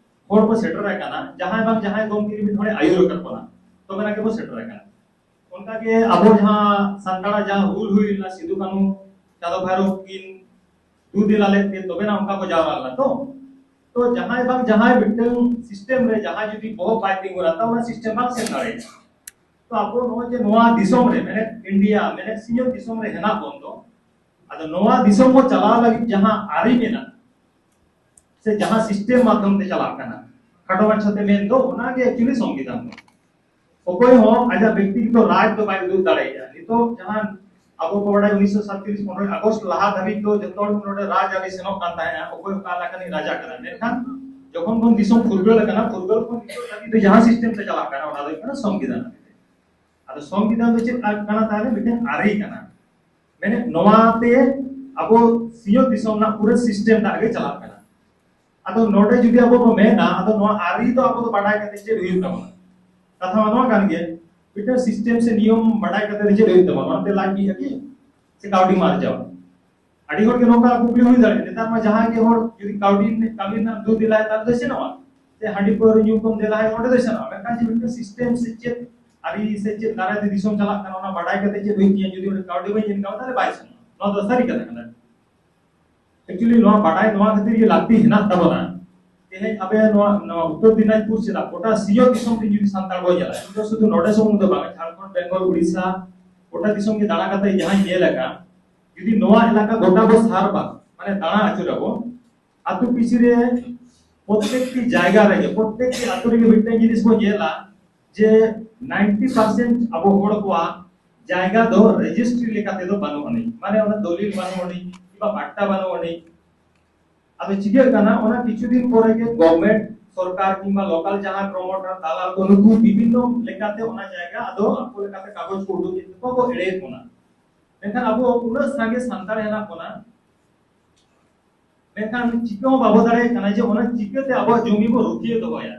ᱦᱚᱲ ᱵᱚ ᱥᱮᱴᱮᱨ ᱟᱠᱟᱱᱟ, ᱡᱟᱦᱟᱸᱭ ᱵᱟᱝ ᱡᱟᱦᱟᱸᱭ ᱜᱚᱢᱠᱮ ᱢᱤᱫ ᱦᱚᱲᱮ ᱟᱹᱭᱩᱨ ᱟᱠᱟᱫ ᱵᱚᱱᱟ, ᱛᱚᱵᱮ ᱟᱱᱟᱜ ᱜᱮᱵᱚ ᱥᱮᱴᱮᱨ ᱟᱠᱟᱱᱟ᱾ ᱚᱱᱠᱟᱜᱮ ᱟᱵᱚ ᱡᱟᱦᱟᱸ ᱥᱟᱱᱛᱟᱲᱟᱜ ᱡᱟᱦᱟᱸ ᱦᱩᱞ ᱦᱩᱭ ᱞᱮᱱᱟ, ᱥᱤᱫᱩ ᱠᱟᱹᱱᱦᱩ ᱪᱟᱸᱫᱚ ᱵᱷᱟᱭᱨᱚ ᱠᱤᱱ ᱫᱩ ᱫᱮᱞᱟ ᱞᱮᱫ ᱛᱮ, ᱛᱚᱵᱮᱱᱟ ᱚᱱᱠᱟ ᱠᱚ ᱡᱟᱣᱨᱟ ᱞᱮᱱᱟ᱾ ᱛᱚ ᱛᱚ ᱡᱟᱦᱟᱸᱭ ᱵᱟᱝ ᱡᱟᱦᱟᱸᱭ ᱢᱤᱫᱴᱟᱝ system ᱨᱮ ᱡᱟᱦᱟᱸᱭ ᱡᱩᱫᱤ ᱵᱚᱦᱚᱜ ᱵᱟᱭ ᱛᱤᱸᱜᱩᱱᱟ, ᱛᱚ ᱚᱱᱟ system ᱵᱟᱝ ᱥᱮᱱ ᱫᱟᱲᱮᱭᱟᱜᱼᱟ᱾ ᱛᱚ ᱟᱵᱚ ᱱᱚᱜᱼᱚᱭ ᱡᱮ ᱱᱚᱣᱟ ᱫᱤᱥᱚᱢ ᱨᱮ, ᱢᱮᱱᱮᱫ ᱤᱱᱰᱤᱭᱟ, ᱢᱮᱱᱮᱫ ᱥᱤᱧᱚᱛ ᱫᱤᱥᱚᱢ ᱨᱮ ᱦᱮᱱᱟᱜ ᱵᱚᱱ ᱫᱚ, ᱟᱫᱚ ᱱᱚᱣᱟ ᱫᱤᱥᱚᱢ ᱵᱚ ᱪᱟᱞᱟᱣ ᱞᱟᱹᱜᱤᱫ ᱡᱟᱦᱟᱸ ᱟᱹᱨᱤ ᱢᱮᱱᱟᱜ ᱥᱮ ᱡᱟᱦᱟᱸ system ᱢᱟᱫᱽᱫᱷᱚᱢ ᱛᱮ ᱪᱟᱞᱟᱜ ᱠᱟᱱᱟ, ᱠᱷᱟᱴᱚ ᱢᱟᱪᱷᱟ ᱛᱮ ᱢᱮᱱ ᱫᱚ, ᱚᱱᱟᱜᱮ actually ᱥᱚᱝᱵᱤᱫᱷᱟᱱ ᱫᱚ᱾ ᱚᱠᱚᱭ ᱦᱚᱸ ᱟᱡᱟᱜ ᱵᱮᱠᱛᱤᱜᱚᱛᱚ ᱨᱟᱡᱽ ᱫᱚ ᱵᱟᱭ ᱩᱫᱩᱜ ᱫᱟᱲᱮᱭᱟᱜᱼᱟ᱾ ᱱᱤᱛᱚᱜ ᱡᱟᱦᱟᱸ ᱟᱵᱚ ᱠᱚ ᱵᱟᱲᱟᱭ, ᱩᱱᱤᱥᱥᱚ ᱥᱟᱛᱛᱨᱤᱥ ᱯᱚᱱᱨᱚᱭ ᱟᱜᱚᱥᱴ ᱞᱟᱦᱟ ᱫᱷᱟᱹᱵᱤᱡ ᱫᱚ ᱡᱚᱛᱚ ᱦᱚᱲ ᱱᱚᱰᱮ ᱨᱟᱡᱽ ᱟᱹᱨᱤ ᱥᱮᱱᱚᱜ ᱠᱟᱱ ᱛᱟᱦᱮᱸᱜᱼᱟ, ᱚᱠᱚᱭ ᱚᱠᱟ ᱮᱞᱟᱠᱟ ᱨᱤᱱᱤᱡ ᱨᱟᱡᱟ ᱠᱟᱱᱟ᱾ ᱢᱮᱱᱠᱷᱟᱱ ᱡᱚᱠᱷᱚᱱ ᱵᱚᱱ ᱫᱤᱥᱚᱢ ᱯᱷᱩᱨᱜᱟᱹᱞ ᱟᱠᱟᱱᱟ, ᱯᱷᱩᱨᱜᱟᱹᱞ ᱠᱷᱚᱱ ᱱᱤᱛᱚᱜ ᱫᱷᱟᱹᱵᱤᱡ ᱫᱚ ᱡᱟᱦᱟᱸ ᱥᱤᱥᱴᱮᱢ ᱛᱮ ᱪᱟᱞᱟᱜ ᱠᱟᱱᱟ, ᱚᱱᱟ ᱫᱚ ᱦᱩᱭᱩᱜ ᱠᱟᱱᱟ ᱥᱚᱝᱵᱤᱫᱷᱟᱱ᱾ ᱟᱫᱚ ᱥᱚᱝᱵᱤᱫᱷᱟᱱ ᱫᱚ ᱪᱮᱫ ᱠᱟᱱᱟ? ᱛᱟᱦᱚᱞᱮ ᱢᱤᱫᱴᱮᱱ ᱟᱹᱨᱤ ᱠᱟᱱᱟ᱾ ᱢᱟᱱᱮ ᱱᱚᱣᱟ ᱛᱮ ᱟᱵᱚ ᱥᱤᱧᱚᱛ ᱫᱤᱥᱚᱢ ᱨᱮᱱᱟᱜ ᱯᱩᱨᱟᱹ ᱥᱤᱥᱴᱮᱢ ᱴᱟᱜ ᱜᱮ ᱪᱟᱞᱟᱜ ᱠᱟᱱᱟ᱾ ᱟᱫᱚ ᱱᱚᱰᱮ ᱡᱩᱫᱤ ᱟᱵᱚ ᱵᱚ ᱢᱮᱱᱟ, ᱟᱫᱚ ᱱᱚᱣᱟ ᱟᱹᱨᱤ ᱫᱚ ᱟᱵᱚ ᱫᱚ ᱵᱟᱰᱟᱭ ᱠᱟᱛᱮ ᱪᱮᱫ ᱦᱩᱭᱩᱜ ᱛᱟᱵᱚᱱᱟ? ᱠᱟᱛᱷᱟ ᱢᱟ ᱱᱚᱣᱟ ᱠᱟᱱ ᱜᱮ, ᱢᱤᱫᱴᱮᱱ ᱥᱤᱥᱴᱮᱢ ᱥᱮ ᱱᱤᱭᱚᱢ ᱵᱟᱰᱟᱭ ᱠᱟᱛᱮ ᱪᱮᱫ ᱦᱩᱭᱩᱜ ᱛᱟᱵᱚᱱᱟ? ᱚᱱᱟᱛᱮ ᱞᱟᱡ ᱵᱤᱜ ᱟᱹᱠᱤᱞ ᱥᱮ ᱠᱟᱹᱣᱰᱤ ᱟᱨᱡᱟᱣ? ᱟᱹᱰᱤ ᱦᱚᱲ ᱜᱮ ᱱᱚᱝᱠᱟ ᱠᱩᱠᱞᱤ ᱦᱩᱭ ᱫᱟᱲᱮᱭᱟᱜᱼᱟ᱾ ᱱᱮᱛᱟᱨ ᱢᱟ ᱡᱟᱦᱟᱸᱭ ᱜᱮ ᱦᱚᱲ ᱡᱩᱫᱤ ᱠᱟᱹᱣᱰᱤ ᱨᱮᱱᱟᱜ, ᱠᱟᱹᱢᱤ ᱨᱮᱱᱟᱜ ᱫᱩ ᱫᱤᱞᱟᱭ, ᱛᱟᱦᱞᱮ ᱫᱚ ᱥᱮᱱᱚᱜᱼᱟ᱾ ᱥᱮ ᱦᱟᱺᱰᱤ ᱯᱟᱹᱣᱨᱟᱹ ᱧᱩ ᱠᱚᱢ ᱫᱮᱞᱟᱭ, ᱚᱸᱰᱮ ᱫᱚ ᱥᱮᱱᱚᱜᱼᱟ᱾ ᱢᱮᱱᱠᱷᱟᱱ ᱡᱮ ᱢᱤᱫᱴᱮᱱ ᱥᱤᱥᱴᱮᱢ ᱥᱮ ᱪᱮᱫ ᱟᱹᱨᱤ ᱥᱮ ᱪᱮᱫ ᱫᱟᱨᱟᱭ ᱛᱮ ᱫᱤᱥᱚᱢ ᱪᱟᱞᱟᱜ ᱠᱟᱱᱟ, ᱚᱱᱟ ᱵᱟᱰᱟᱭ ᱠᱟᱛᱮ ᱪᱮᱫ ᱦᱩᱭᱩᱜ ᱛᱤᱧᱟ, ᱡᱩᱫᱤ ᱚᱸᱰᱮ ᱠᱟᱹᱣᱰᱤ ᱵᱟᱹᱧ ᱤᱱᱠᱟᱢᱟ, ᱛᱟᱦᱞᱮ ᱵᱟᱭ ᱥᱮᱱᱚᱜᱼᱟ᱾ ᱱᱚᱣᱟ ᱫᱚ ᱥᱟᱹᱨᱤ ᱠᱟᱛᱷᱟ ᱠᱟᱱᱟ᱾ Actually, ᱱᱚᱣᱟ ᱵᱟᱰᱟᱭ ᱱᱚᱣᱟ ᱠᱷᱟᱹᱛᱤᱨ ᱜᱮ ᱞᱟᱹᱠᱛᱤ ᱦᱮᱱᱟᱜ ᱛᱟᱵᱚᱱᱟ᱾ ᱛᱮᱦᱮᱧ ᱟᱵᱮ ᱱᱚᱣᱟ, ᱱᱚᱣᱟ ᱩᱛᱛᱚᱨ ᱫᱤᱱᱟᱡᱽᱯᱩᱨ ᱪᱮᱫᱟᱜ ᱜᱚᱴᱟ ᱥᱤᱧᱚᱛ ᱫᱤᱥᱚᱢ ᱨᱮ ᱡᱩᱫᱤ ᱥᱟᱱᱛᱟᱲ ᱵᱚᱱ ᱧᱮᱞᱟ, ᱤᱧ ᱫᱚ ᱥᱩᱫᱷᱩ ᱱᱚᱰᱮ ᱥᱩᱢᱩᱝ ᱫᱚ ᱵᱟᱝ, ᱡᱷᱟᱲᱠᱷᱚᱸᱰ, ᱵᱮᱝᱜᱚᱞ, ᱩᱲᱤᱥᱥᱟ, ᱜᱚᱴᱟ ᱫᱤᱥᱚᱢ ᱜᱮ ᱫᱟᱬᱟ ᱠᱟᱛᱮ ᱡᱟᱦᱟᱸᱧ ᱧᱮᱞ ᱟᱠᱟᱫ, ᱡᱩᱫᱤ ᱱᱚᱣᱟ ᱮᱞᱟᱠᱟ ᱜᱚᱴᱟ ᱵᱚ ᱥᱟᱨᱵᱟ, ᱢᱟᱱᱮ ᱫᱟᱬᱟ ᱟᱹᱪᱩᱨᱟᱵᱚ, ᱟᱹᱛᱩ ᱯᱤᱪᱷᱤ ᱨᱮ ᱯᱨᱚᱛᱮᱠᱴᱤ ᱡᱟᱭᱜᱟ ᱨᱮᱜᱮ, ᱯᱨᱚᱛᱮᱠᱴᱤ ᱟᱹᱛᱩ ᱨᱮᱜᱮ ᱢᱤᱫᱴᱟᱝ ᱡᱤᱱᱤᱥ ᱵᱚ ᱧᱮᱞᱟ ᱡᱮ ninety percent ᱟᱵᱚ ᱦᱚᱲ ᱠᱚᱣᱟᱜ ᱡᱟᱭᱜᱟ ᱫᱚ ᱨᱮᱡᱤᱥᱴᱨᱤ ᱞᱮᱠᱟ ᱛᱮᱫᱚ ᱵᱟᱹᱱᱩᱜ ᱟᱹᱱᱤᱡ, ᱢᱟᱱᱮ ᱚᱱᱟ ᱫᱚᱞᱤᱞ ᱵᱟᱹᱱᱩᱜ ᱟᱹᱱᱤᱡ ᱠᱤᱝᱵᱟ ᱯᱟᱴᱴᱟ ᱵᱟᱹᱱᱩᱜ ᱟᱹᱱᱤᱡ᱾ ᱟᱫᱚ ᱪᱤᱠᱟᱹᱜ ᱠᱟᱱᱟ, ᱚᱱᱟ ᱠᱤᱪᱷᱩ ᱫᱤᱱ ᱯᱚᱨᱮ ᱜᱮ ᱜᱚᱵᱷᱚᱨᱱᱢᱮᱱᱴ, ᱥᱚᱨᱠᱟᱨ ᱠᱤᱝᱵᱟ ᱞᱳᱠᱟᱞ ᱡᱟᱦᱟᱸ ᱯᱨᱚᱢᱳᱴᱟᱨ, ᱫᱟᱞᱟᱞ ᱠᱚ, ᱱᱩᱠᱩ ᱵᱤᱵᱷᱤᱱᱱᱚ ᱞᱮᱠᱟᱛᱮ ᱚᱱᱟ ᱡᱟᱭᱜᱟ ᱟᱫᱚ ᱟᱠᱚ ᱞᱮᱠᱟᱛᱮ ᱠᱟᱜᱚᱡᱽ ᱠᱚ ᱩᱰᱩᱠᱮᱫ ᱛᱟᱠᱚᱣᱟ, ᱠᱚ ᱮᱲᱮᱭᱮᱫ ᱵᱚᱱᱟ᱾ ᱢᱮᱱᱠᱷᱟᱱ ᱟᱵᱚ ᱩᱱᱟᱹᱜ ᱥᱟᱸᱜᱮ ᱥᱟᱱᱛᱟᱲ ᱦᱮᱱᱟᱜ ᱵᱚᱱᱟ, ᱢᱮᱱᱠᱷᱟᱱ ᱪᱤᱠᱟᱹ ᱦᱚᱸ ᱵᱟᱵᱚ ᱫᱟᱲᱮᱭᱟᱜ ᱠᱟᱱᱟ ᱡᱮ ᱚᱱᱟ ᱪᱤᱠᱟᱹᱛᱮ ᱟᱵᱚᱣᱟᱜ ᱡᱚᱢᱤ ᱵᱚ ᱨᱩᱠᱷᱤᱭᱟᱹ ᱫᱚᱦᱚᱭᱟ᱾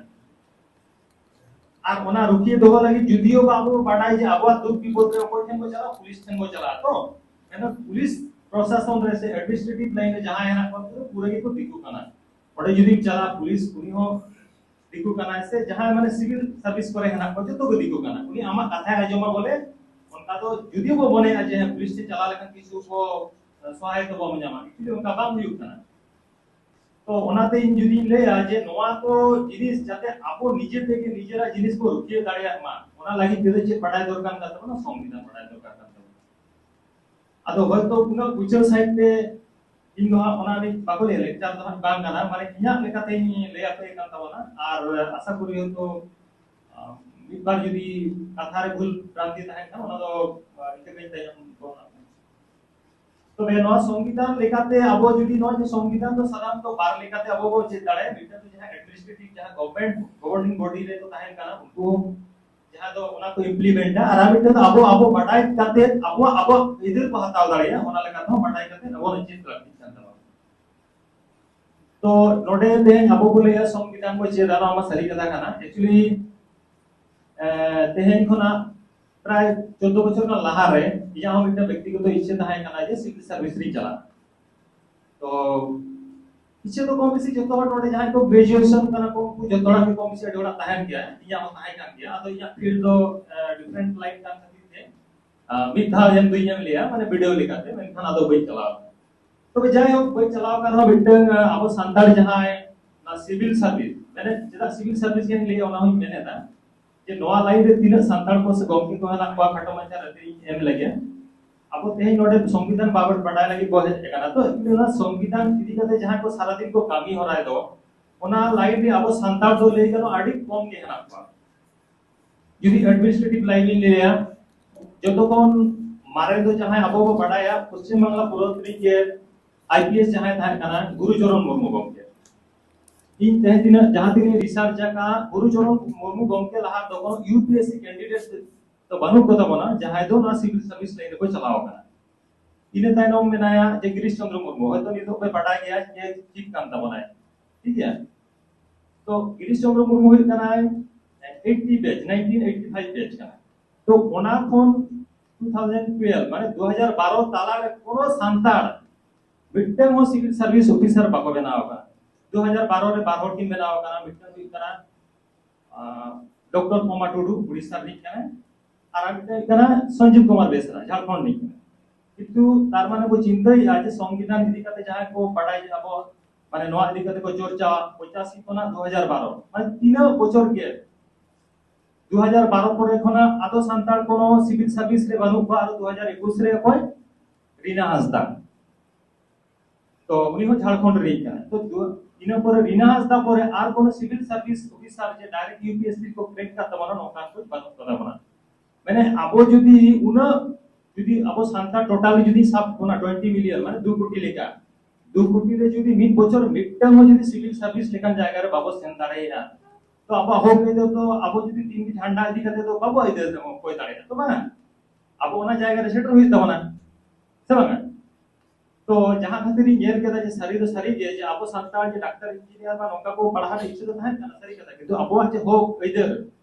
ᱟᱨ ᱚᱱᱟ ᱨᱩᱠᱷᱤᱭᱟᱹ ᱫᱚᱦᱚ ᱞᱟᱹᱜᱤᱫ ᱡᱩᱫᱤᱭᱳ ᱵᱟ ᱟᱵᱚ ᱵᱟᱰᱟᱭ ᱡᱮ ᱟᱵᱚᱣᱟᱜ ᱫᱩᱠ ᱵᱤᱯᱚᱫ ᱨᱮ ᱚᱠᱚᱭ ᱴᱷᱮᱱ ᱵᱚ ᱪᱟᱞᱟᱜᱼᱟ, ᱯᱩᱞᱤᱥ ᱴᱷᱮᱱ ᱵᱚ ᱪᱟᱞᱟᱜᱼᱟ᱾ ᱛᱚ ᱢᱮᱱᱠᱷᱟᱱ ᱯᱩᱞᱤᱥ ᱯᱨᱚᱥᱟᱥᱚᱱ ᱨᱮ ᱥᱮ ᱮᱰᱢᱤᱱᱤᱥᱴᱨᱮᱴᱤᱵᱷ ᱞᱟᱭᱤᱱ ᱨᱮ ᱡᱟᱦᱟᱸᱭ ᱦᱮᱱᱟᱜ ᱠᱚᱣᱟ, ᱩᱱᱠᱩ ᱫᱚ ᱯᱩᱨᱟᱹ ᱜᱮᱠᱚ ᱫᱤᱠᱩ ᱠᱟᱱᱟ᱾ ᱚᱸᱰᱮ ᱡᱩᱫᱤᱢ ᱪᱟᱞᱟᱜᱼᱟ, ᱯᱩᱞᱤᱥ, ᱩᱱᱤ ᱦᱚᱸ ᱫᱤᱠᱩ ᱠᱟᱱᱟᱭ, ᱥᱮ ᱡᱟᱦᱟᱸᱭ ᱢᱟᱱᱮ ᱥᱤᱵᱤᱞ ᱥᱟᱨᱵᱷᱤᱥ ᱠᱚᱨᱮ ᱦᱮᱱᱟᱜ ᱠᱚᱣᱟ, ᱡᱚᱛᱚ ᱜᱮ ᱫᱤᱠᱩ ᱠᱟᱱᱟ᱾ ᱩᱱᱤ ᱟᱢᱟᱜ ᱠᱟᱛᱷᱟᱭ ᱟᱸᱡᱚᱢᱟ ᱵᱚᱞᱮ᱾ ᱚᱱᱠᱟ ᱫᱚ ᱡᱩᱫᱤ ᱵᱚ ᱢᱚᱱᱮᱭᱟ ᱡᱮ ᱦᱮᱸ, ᱯᱩᱞᱤᱥ ᱴᱷᱮᱱ ᱪᱟᱞᱟᱣ ᱞᱮᱠᱷᱟᱱ ᱠᱤᱪᱷᱩ ᱠᱚ ᱥᱚᱦᱟᱭᱚᱛᱟ ᱵᱚᱱ ᱧᱟᱢᱟ, actually ᱚᱱᱠᱟ ᱵᱟᱝ ᱦᱩᱭᱩᱜ ᱠᱟᱱᱟ᱾ ᱛᱚ ᱚᱱᱟᱛᱮ ᱤᱧ ᱡᱩᱫᱤᱧ ᱞᱟᱹᱭᱟ ᱡᱮ ᱱᱚᱣᱟ ᱠᱚ ᱡᱤᱱᱤᱥ ᱡᱟᱛᱮ ᱟᱵᱚ ᱱᱤᱡᱮ ᱛᱮᱜᱮ ᱱᱤᱡᱮᱨᱟᱜ ᱡᱤᱱᱤᱥ ᱵᱚ ᱨᱩᱠᱷᱤᱭᱟᱹ ᱫᱟᱲᱮᱭᱟᱜ ᱢᱟ, ᱚᱱᱟ ᱞᱟᱹᱜᱤᱫ ᱛᱮᱫᱚ ᱪᱮᱫ ᱵᱟᱰᱟᱭ ᱫᱚᱨᱠᱟᱨ ᱠᱟᱱ ᱛᱟᱵᱚᱱᱟ? ᱥᱚᱝᱵᱤᱫᱷᱟᱱ ᱵᱟᱰᱟᱭ ᱫᱚᱨᱠᱟᱨ ᱠᱟᱱ ᱛᱟᱵᱚᱱᱟ᱾ ᱟᱫᱚ ᱦᱚᱭᱛᱚ ᱩᱱᱟᱹᱜ ᱩᱪᱟᱹᱲ ᱥᱟᱺᱦᱤᱡ ᱛᱮ ᱤᱧ ᱫᱚ ᱦᱟᱸᱜ ᱚᱱᱟ ᱨᱮ ᱵᱟᱠᱚ ᱞᱟᱹᱭᱟ, ᱞᱮᱠᱪᱟᱨ ᱫᱚ ᱦᱟᱸᱜ ᱵᱟᱝ ᱠᱟᱱᱟ, ᱢᱟᱱᱮ ᱤᱧᱟᱹᱜ ᱞᱮᱠᱟᱛᱮᱧ ᱞᱟᱹᱭ ᱟᱯᱮ ᱠᱟᱱ ᱛᱟᱵᱚᱱᱟ᱾ ᱟᱨ ᱟᱥᱟ ᱠᱚᱨᱤ ᱦᱚᱭᱛᱚ, ᱟᱸ, ᱢᱤᱫ ᱵᱟᱨ ᱡᱩᱫᱤ ᱠᱟᱛᱷᱟ ᱨᱮ ᱵᱷᱩᱞ ᱵᱷᱨᱟᱱᱛᱤ ᱛᱟᱦᱮᱱ ᱠᱷᱟᱱ ᱚᱱᱟ ᱫᱚ, ᱟᱸ, ᱤᱠᱟᱹ ᱠᱟᱹᱧ ᱛᱟᱭᱚᱢ ᱫᱚ ᱦᱟᱸᱜ᱾ ᱛᱚᱵᱮ ᱱᱚᱣᱟ ᱥᱚᱝᱵᱤᱫᱷᱟᱱ ᱞᱮᱠᱟᱛᱮ ᱟᱵᱚ ᱡᱩᱫᱤ ᱱᱚᱜᱼᱚᱭ ᱡᱮ ᱥᱚᱝᱵᱤᱫᱷᱟᱱ ᱫᱚ ᱥᱟᱫᱷᱟᱨᱚᱱᱛᱚ ᱵᱟᱨ ᱞᱮᱠᱟᱛᱮ ᱟᱵᱚ ᱵᱚ ᱪᱮᱫ ᱫᱟᱲᱮᱭᱟᱜᱼᱟ, ᱢᱤᱫᱴᱟᱝ ᱫᱚ ᱡᱟᱦᱟᱸ ᱮᱰᱢᱤᱱᱤᱥᱴᱨᱮᱴᱤᱵᱷ, ᱡᱟᱦᱟᱸ ᱜᱚᱵᱷᱚᱨᱱᱢᱮᱱᱴ ᱜᱚᱵᱷᱚᱨᱱᱤᱝ ᱵᱚᱰᱤ ᱨᱮ ᱠᱚ ᱛᱟᱦᱮᱱ ᱠᱟᱱᱟ, ᱩᱱᱠᱩ ᱡᱟᱦᱟᱸ ᱫᱚ ᱚᱱᱟ ᱠᱚ ᱤᱢᱯᱞᱤᱢᱮᱱᱴᱟ, ᱟᱨ ᱟᱨ ᱢᱤᱫᱴᱟᱝ ᱫᱚ ᱟᱵᱚ ᱟᱵᱚ ᱵᱟᱰᱟᱭ ᱠᱟᱛᱮ ᱟᱵᱚᱣᱟᱜ ᱟᱵᱚ ᱟᱹᱭᱫᱟᱹᱨ ᱠᱚ ᱦᱟᱛᱟᱣ ᱫᱟᱲᱮᱭᱟᱜᱼᱟ, ᱚᱱᱟ ᱞᱮᱠᱟ ᱛᱮᱦᱚᱸ ᱵᱟᱰᱟᱭ ᱠᱟᱛᱮ ᱟᱵᱚ ᱪᱮᱫ ᱞᱟᱹᱠᱛᱤᱜ ᱠᱟᱱ ᱛᱟᱵᱚᱱᱟ᱾ ᱛᱚ ᱱᱚᱰᱮ ᱛᱮᱦᱮᱧ ᱟᱵᱚ ᱵᱚ ᱞᱟᱹᱭᱟ ᱥᱚᱝᱵᱤᱫᱷᱟᱱ ᱵᱚ ᱪᱮᱫᱟ, ᱱᱚᱣᱟ ᱢᱟ ᱥᱟᱹᱨᱤ ᱠᱟᱛᱷᱟ ᱠᱟᱱᱟ᱾ ᱮᱠᱪᱩᱭᱮᱞᱤ ᱛᱮᱦᱮᱧ ᱠᱷᱚᱱᱟᱜ ᱯᱨᱟᱭ ᱪᱳᱫᱽᱫᱳ ᱵᱚᱪᱷᱚᱨ ᱜᱟᱱ ᱞᱟᱦᱟᱨᱮ ᱤᱧᱟᱹᱜ ᱦᱚᱸ ᱢᱤᱫᱴᱟᱝ ᱵᱮᱠᱛᱤᱜᱚᱛᱚ ᱤᱪᱪᱷᱟᱹ ᱛᱟᱦᱮᱸ ᱠᱟᱱᱟ ᱡᱮ ᱥᱤᱵᱤᱞ ᱥᱟᱨᱵᱷᱤᱥ ᱨᱤᱧ ᱪᱟᱞᱟᱜᱼᱟ᱾ ᱛᱚ ᱤᱪᱪᱷᱟᱹ ᱫᱚ ᱠᱚᱢ ᱵᱮᱥᱤ ᱡᱚᱛᱚ ᱦᱚᱲ ᱱᱚᱰᱮ ᱡᱟᱦᱟᱸᱭ ᱠᱚ ᱜᱨᱮᱡᱩᱭᱮᱥᱚᱱ ᱠᱟᱱᱟ ᱠᱚ, ᱩᱱᱠᱩ ᱡᱚᱛᱚ ᱦᱚᱲᱟᱜ ᱜᱮ ᱠᱚᱢ ᱵᱮᱥᱤ ᱟᱹᱰᱤ ᱦᱚᱲᱟᱜ ᱛᱟᱦᱮᱱ ᱜᱮᱭᱟ, ᱤᱧᱟᱹᱜ ᱦᱚᱸ ᱛᱟᱦᱮᱸ ᱠᱟᱱ ᱜᱮᱭᱟ᱾ ᱟᱫᱚ ᱤᱧᱟᱹᱜ ᱯᱷᱤᱞᱰ ᱫᱚ ᱰᱤᱯᱷᱟᱨᱮᱱᱴ ᱞᱟᱭᱤᱱ ᱠᱟᱱ ᱠᱷᱟᱹᱛᱤᱨ ᱛᱮ ᱟᱨ ᱢᱤᱫ ᱫᱷᱟᱣ ᱮᱢ ᱫᱩᱧ ᱮᱢ ᱞᱮᱭᱟ, ᱢᱟᱱᱮ ᱵᱤᱰᱟᱹᱣ ᱞᱮᱠᱟᱛᱮ, ᱢᱮᱱᱠᱷᱟᱱ ᱟᱫᱚ ᱵᱟᱹᱧ ᱪᱟᱞᱟᱣ ᱟᱠᱟᱱᱟ᱾ ᱛᱚᱵᱮ ᱡᱟᱭᱦᱳᱠ, ᱵᱟᱹᱧ ᱪᱟᱞᱟᱣ ᱟᱠᱟᱱ ᱨᱮᱦᱚᱸ ᱢᱤᱫᱴᱟᱝ, ᱟᱵᱚ ᱥᱟᱱᱛᱟᱲ ᱡᱟᱦᱟᱸᱭ ᱚᱱᱟ ᱥᱤᱵᱤᱞ ᱥᱟᱨᱵᱷᱤᱥ, ᱢᱟᱱᱮ ᱪᱮᱫᱟᱜ ᱥᱤᱵᱤᱞ ᱥᱟᱨᱵᱷᱤᱥ ᱤᱧ ᱞᱟᱹᱭᱟ, ᱚᱱᱟ ᱦᱚᱸᱧ ᱢᱮᱱᱮᱫᱟ ᱡᱮ ᱱᱚᱣᱟ ᱞᱟᱭᱤᱱ ᱨᱮ ᱛᱤᱱᱟᱹᱜ ᱥᱟᱱᱛᱟᱲ ᱠᱚ ᱥᱮ ᱜᱚᱢᱠᱮ ᱠᱚ ᱦᱮᱱᱟᱜ ᱠᱚᱣᱟ, ᱠᱷᱟᱴᱚ ᱢᱟᱪᱷᱟ ᱨᱮ ᱤᱧ ᱮᱢ ᱞᱮᱜᱮ᱾ ᱟᱵᱚ ᱛᱮᱦᱮᱧ ᱱᱚᱰᱮ ᱥᱚᱝᱵᱤᱫᱷᱟᱱ ᱵᱟᱵᱚᱛ ᱵᱟᱰᱟᱭ ᱞᱟᱹᱜᱤᱫ ᱵᱚ ᱦᱮᱡ ᱟᱠᱟᱱᱟ, ᱛᱚ ᱚᱱᱟ ᱥᱚᱝᱵᱤᱫᱷᱟᱱ ᱤᱫᱤ ᱠᱟᱛᱮ ᱡᱟᱦᱟᱸ ᱠᱚ ᱥᱟᱨᱟᱫᱤᱱ ᱠᱚ ᱠᱟᱹᱢᱤ ᱦᱚᱨᱟᱭ ᱫᱚ, ᱚᱱᱟ ᱞᱟᱭᱤᱱ ᱨᱮ ᱟᱵᱚ ᱥᱟᱱᱛᱟᱲ ᱫᱚ ᱞᱟᱹᱭ ᱜᱟᱱᱚᱜᱼᱟ ᱟᱹᱰᱤ ᱠᱚᱢ ᱜᱮ ᱦᱮᱱᱟᱜ ᱠᱚᱣᱟ᱾ ᱡᱩᱫᱤ ᱮᱰᱢᱤᱱᱤᱥᱴᱨᱮᱴᱤᱵᱷ ᱞᱟᱭᱤᱱ ᱤᱧ ᱞᱟᱹᱭᱟ, ᱡᱚᱛᱚ ᱠᱷᱚᱱ ᱢᱟᱨᱮ ᱫᱚ ᱡᱟᱦᱟᱸᱭ ᱟᱵᱚ ᱵᱚ ᱵᱟᱰᱟᱭᱟ, ᱯᱚᱥᱪᱤᱢ ᱵᱟᱝᱞᱟ ᱯᱚᱱᱚᱛ ᱨᱤᱱᱤᱡ ᱜᱮ ᱟᱭ ᱯᱤ ᱮᱥ ᱡᱟᱦᱟᱸᱭ ᱛᱟᱦᱮᱸ ᱠᱟᱱᱟ, ᱜᱩᱨᱩ ᱪᱚᱨᱚᱱ ᱢᱩᱨᱢᱩ ᱜᱚᱢᱠᱮ᱾ ᱤᱧ ᱛᱮᱦᱮᱧ ᱛᱤᱱᱟᱹᱜ, ᱡᱟᱦᱟᱸ ᱛᱤᱱᱟᱹᱜ ᱨᱤᱥᱟᱨᱪ ᱟᱠᱟᱫ, ᱜᱩᱨᱩ ᱪᱚᱨᱚᱱ ᱢᱩᱨᱢᱩ ᱜᱚᱢᱠᱮ ᱞᱟᱦᱟ ᱫᱚ ᱠᱳᱱᱳ U P S C candidate ᱫᱚ ᱵᱟᱹᱱᱩᱜ ᱠᱚ ᱛᱟᱵᱚᱱᱟ, ᱡᱟᱦᱟᱸᱭ ᱫᱚ ᱱᱚᱣᱟ ᱥᱤᱵᱤᱞ ᱥᱟᱨᱵᱷᱤᱥ ᱞᱟᱭᱤᱱ ᱨᱮᱠᱚ ᱪᱟᱞᱟᱣ ᱟᱠᱟᱱᱟ᱾ ᱤᱱᱟᱹ ᱛᱟᱭᱱᱚᱢ ᱢᱮᱱᱟᱭᱟ ᱡᱮ ᱜᱤᱨᱤᱥ ᱪᱚᱸᱫᱽᱨᱚ ᱢᱩᱨᱢᱩ, ᱦᱚᱭᱛᱳ ᱱᱤᱛᱚᱜ ᱯᱮ ᱵᱟᱰᱟᱭ ᱜᱮᱭᱟ ᱡᱮ ᱪᱤᱯ ᱠᱟᱱ ᱛᱟᱵᱚᱱᱟᱭ, ᱴᱷᱤᱠ ᱜᱮᱭᱟ? ᱛᱚ ᱜᱤᱨᱤᱥ ᱪᱚᱸᱫᱽᱨᱚ ᱢᱩᱨᱢᱩ ᱦᱩᱭᱩᱜ ᱠᱟᱱᱟᱭ ᱮᱭᱤᱴᱤ ᱵᱮᱪ, ᱱᱟᱭᱤᱱᱴᱤᱱ ᱮᱭᱤᱴᱤ ᱯᱷᱟᱭᱤᱵᱷ ᱵᱮᱪ ᱠᱟᱱᱟᱭ᱾ ᱛᱚ ᱚᱱᱟ ᱠᱷᱚᱱ ᱴᱩ ᱛᱷᱟᱣᱡᱮᱱᱰ ᱴᱩᱭᱮᱞᱵᱷ, ᱢᱟᱱᱮ ᱫᱩ ᱦᱟᱡᱟᱨ ᱵᱟᱨᱚ ᱛᱟᱞᱟ ᱨᱮ ᱠᱳᱱᱳ ᱥᱟᱱᱛᱟᱲ ᱢᱤᱫᱴᱟᱝ ᱦᱚᱸ ᱥᱤᱵᱤᱞ ᱥᱟᱨᱵᱷᱤᱥ ᱚᱯᱷᱤᱥᱟᱨ ᱵᱟᱠᱚ ᱵᱮᱱᱟᱣ ᱟᱠᱟᱱᱟ᱾ ᱫᱩ ᱦᱟᱡᱟᱨ ᱵᱟᱨᱚ ᱨᱮ ᱵᱟᱨ ᱦᱚᱲ ᱠᱤᱱ ᱵᱮᱱᱟᱣ ᱟᱠᱟᱱᱟ, ᱢᱤᱫᱴᱟᱝ ᱦᱩᱭᱩᱜ ᱠᱟᱱᱟ ᱰᱚᱠᱴᱚᱨ ᱯᱚᱢᱟ ᱴᱩᱰᱩ, ᱩᱲᱤᱥᱥᱟ ᱨᱤᱱᱤᱡ ᱠᱟᱱᱟᱭ, ᱟᱨ ᱟᱨ ᱢᱤᱫᱴᱟᱝ ᱦᱩᱭᱩᱜ ᱠᱟᱱᱟ ᱥᱚᱧᱡᱤᱵ ᱠᱩᱢᱟᱨ ᱵᱮᱥᱨᱟ, ᱡᱷᱟᱲᱠᱷᱚᱸᱰ ᱨᱤᱱᱤᱡ ᱠᱟᱱᱟᱭ᱾ ᱠᱤᱱᱛᱩ ᱛᱟᱨ ᱢᱟᱱᱮ ᱵᱚ ᱪᱤᱱᱛᱟᱹᱭᱮᱫᱼᱟ ᱡᱮ ᱥᱚᱝᱵᱤᱫᱷᱟᱱ ᱤᱫᱤ ᱠᱟᱛᱮ ᱡᱟᱦᱟᱸᱭ ᱠᱚ ᱵᱟᱰᱟᱭ, ᱟᱵᱚ ᱢᱟᱱᱮ ᱱᱚᱣᱟ ᱤᱫᱤ ᱠᱟᱛᱮ ᱠᱚ ᱪᱚᱨᱪᱟ, ᱯᱚᱸᱪᱟᱥᱤ ᱠᱷᱚᱱᱟᱜ ᱫᱩ ᱦᱟᱡᱟᱨ ᱵᱟᱨᱚ, ᱢᱟᱱᱮ ᱛᱤᱱᱟᱹᱜ ᱵᱚᱪᱷᱚᱨ ᱜᱮ, ᱫᱩ ᱦᱟᱡᱟᱨ ᱵᱟᱨᱚ ᱯᱚᱨᱮ ᱠᱷᱚᱱᱟᱜ ᱟᱫᱚ ᱥᱟᱱᱛᱟᱲ ᱠᱳᱱᱳ ᱥᱤᱵᱤᱞ ᱥᱟᱨᱵᱷᱤᱥ ᱨᱮ ᱵᱟᱹᱱᱩᱜ ᱠᱚᱣᱟ᱾ ᱟᱨ ᱫᱩ ᱦᱟᱡᱟᱨ ᱮᱠᱩᱥ ᱨᱮ ᱚᱠᱚᱭ? ᱨᱤᱱᱟ ᱦᱟᱸᱥᱫᱟ᱾ ᱛᱚ ᱩᱱᱤ ᱦᱚᱸ ᱡᱷᱟᱲᱠᱷᱚᱸᱰ ᱨᱤᱱᱤᱡ ᱠᱟᱱᱟᱭ᱾ ᱛᱚ ᱫᱩ-, ᱤᱱᱟᱹ ᱯᱚᱨᱮ ᱨᱤᱱᱟ ᱦᱟᱸᱥᱫᱟ ᱯᱚᱨᱮ ᱟᱨ ᱠᱳᱱᱳ ᱥᱤᱵᱤᱞ ᱥᱟᱨᱵᱷᱤᱥ ᱚᱯᱷᱤᱥᱟᱨ ᱡᱮ direct U P S C ᱠᱚ ᱠᱨᱮᱠ ᱠᱟᱜ ᱛᱟᱵᱚᱱᱟ, ᱱᱚᱝᱠᱟᱱ ᱠᱚ ᱵᱟᱹᱱᱩᱜ ᱠᱚ ᱛᱟᱵᱚᱱᱟ᱾ ᱢᱟᱱᱮ ᱟᱵᱚ ᱡᱩᱫᱤ ᱩᱱᱟᱹᱜ ᱡᱩᱫᱤ ᱟᱵᱚ ᱥᱟᱱᱛᱟᱲ ᱴᱳᱴᱟᱞ ᱡᱩᱫᱤ ᱥᱟᱵ ᱵᱚᱱᱟ ᱴᱩᱭᱮᱱᱴᱤ ᱢᱤᱞᱤᱭᱚᱱ, ᱢᱟᱱᱮ ᱫᱩ ᱠᱳᱴᱤ ᱞᱮᱠᱟ, ᱫᱩ ᱠᱳᱴᱤ ᱨᱮ ᱡᱩᱫᱤ ᱢᱤᱫ ᱵᱚᱪᱷᱚᱨ ᱢᱤᱫᱴᱟᱝ ᱦᱚᱸ ᱡᱩᱫᱤ ᱥᱤᱵᱤᱞ ᱥᱟᱨᱵᱷᱤᱥ ᱞᱮᱠᱟᱱ ᱡᱟᱭᱜᱟ ᱨᱮ ᱵᱟᱵᱚ ᱥᱮᱱ ᱫᱟᱲᱮᱭᱟᱜᱼᱟ, ᱛᱚ ᱟᱵᱚᱣᱟᱜ ᱦᱚᱠ ᱟᱹᱭᱫᱟᱹᱨ ᱫᱚ ᱟᱵᱚ ᱡᱩᱫᱤ ᱛᱤᱱ ᱡᱷᱟᱱᱰᱟ ᱤᱫᱤ ᱠᱟᱛᱮ ᱫᱚ ᱵᱟᱵᱚ ᱟᱹᱭᱫᱟᱹᱨ ᱠᱚᱭ ᱫᱟᱲᱮᱭᱟᱜᱼᱟ, ᱛᱚ ᱵᱟᱝ? ᱟᱵᱚ ᱚᱱᱟ ᱡᱟᱭᱜᱟ ᱨᱮ ᱥᱮᱴᱮᱨ ᱦᱩᱭᱩᱜ ᱛᱟᱵᱚᱱᱟ, ᱥᱮ ᱵᱟᱝᱟ? ᱛᱚ ᱡᱟᱦᱟᱸ ᱠᱷᱟᱹᱛᱤᱨ ᱤᱧ ᱧᱮᱞ ᱠᱮᱫᱟ ᱡᱮ ᱥᱟᱹᱨᱤ ᱫᱚ ᱥᱟᱹᱨᱤ ᱜᱮ ᱡᱮ ᱟᱵᱚ ᱥᱟᱱᱛᱟᱲ ᱡᱮ ᱰᱟᱠᱛᱟᱨ ᱤᱧᱡᱤᱱᱤᱭᱟᱨ ᱵᱟ ᱱᱚᱝᱠᱟ ᱠᱚ ᱯᱟᱲᱦᱟᱣ ᱨᱮ ᱤᱪᱪᱷᱟᱹ ᱫᱚ ᱛᱟᱦᱮᱸ ᱠᱟᱱᱟ, ᱥᱟᱹᱨᱤ ᱠᱟᱛᱷᱟ, ᱠᱤᱱᱛᱩ ᱟᱵᱚᱣᱟᱜ ᱡᱮ ᱦᱚᱠ ᱟᱹᱭᱫᱟᱹᱨ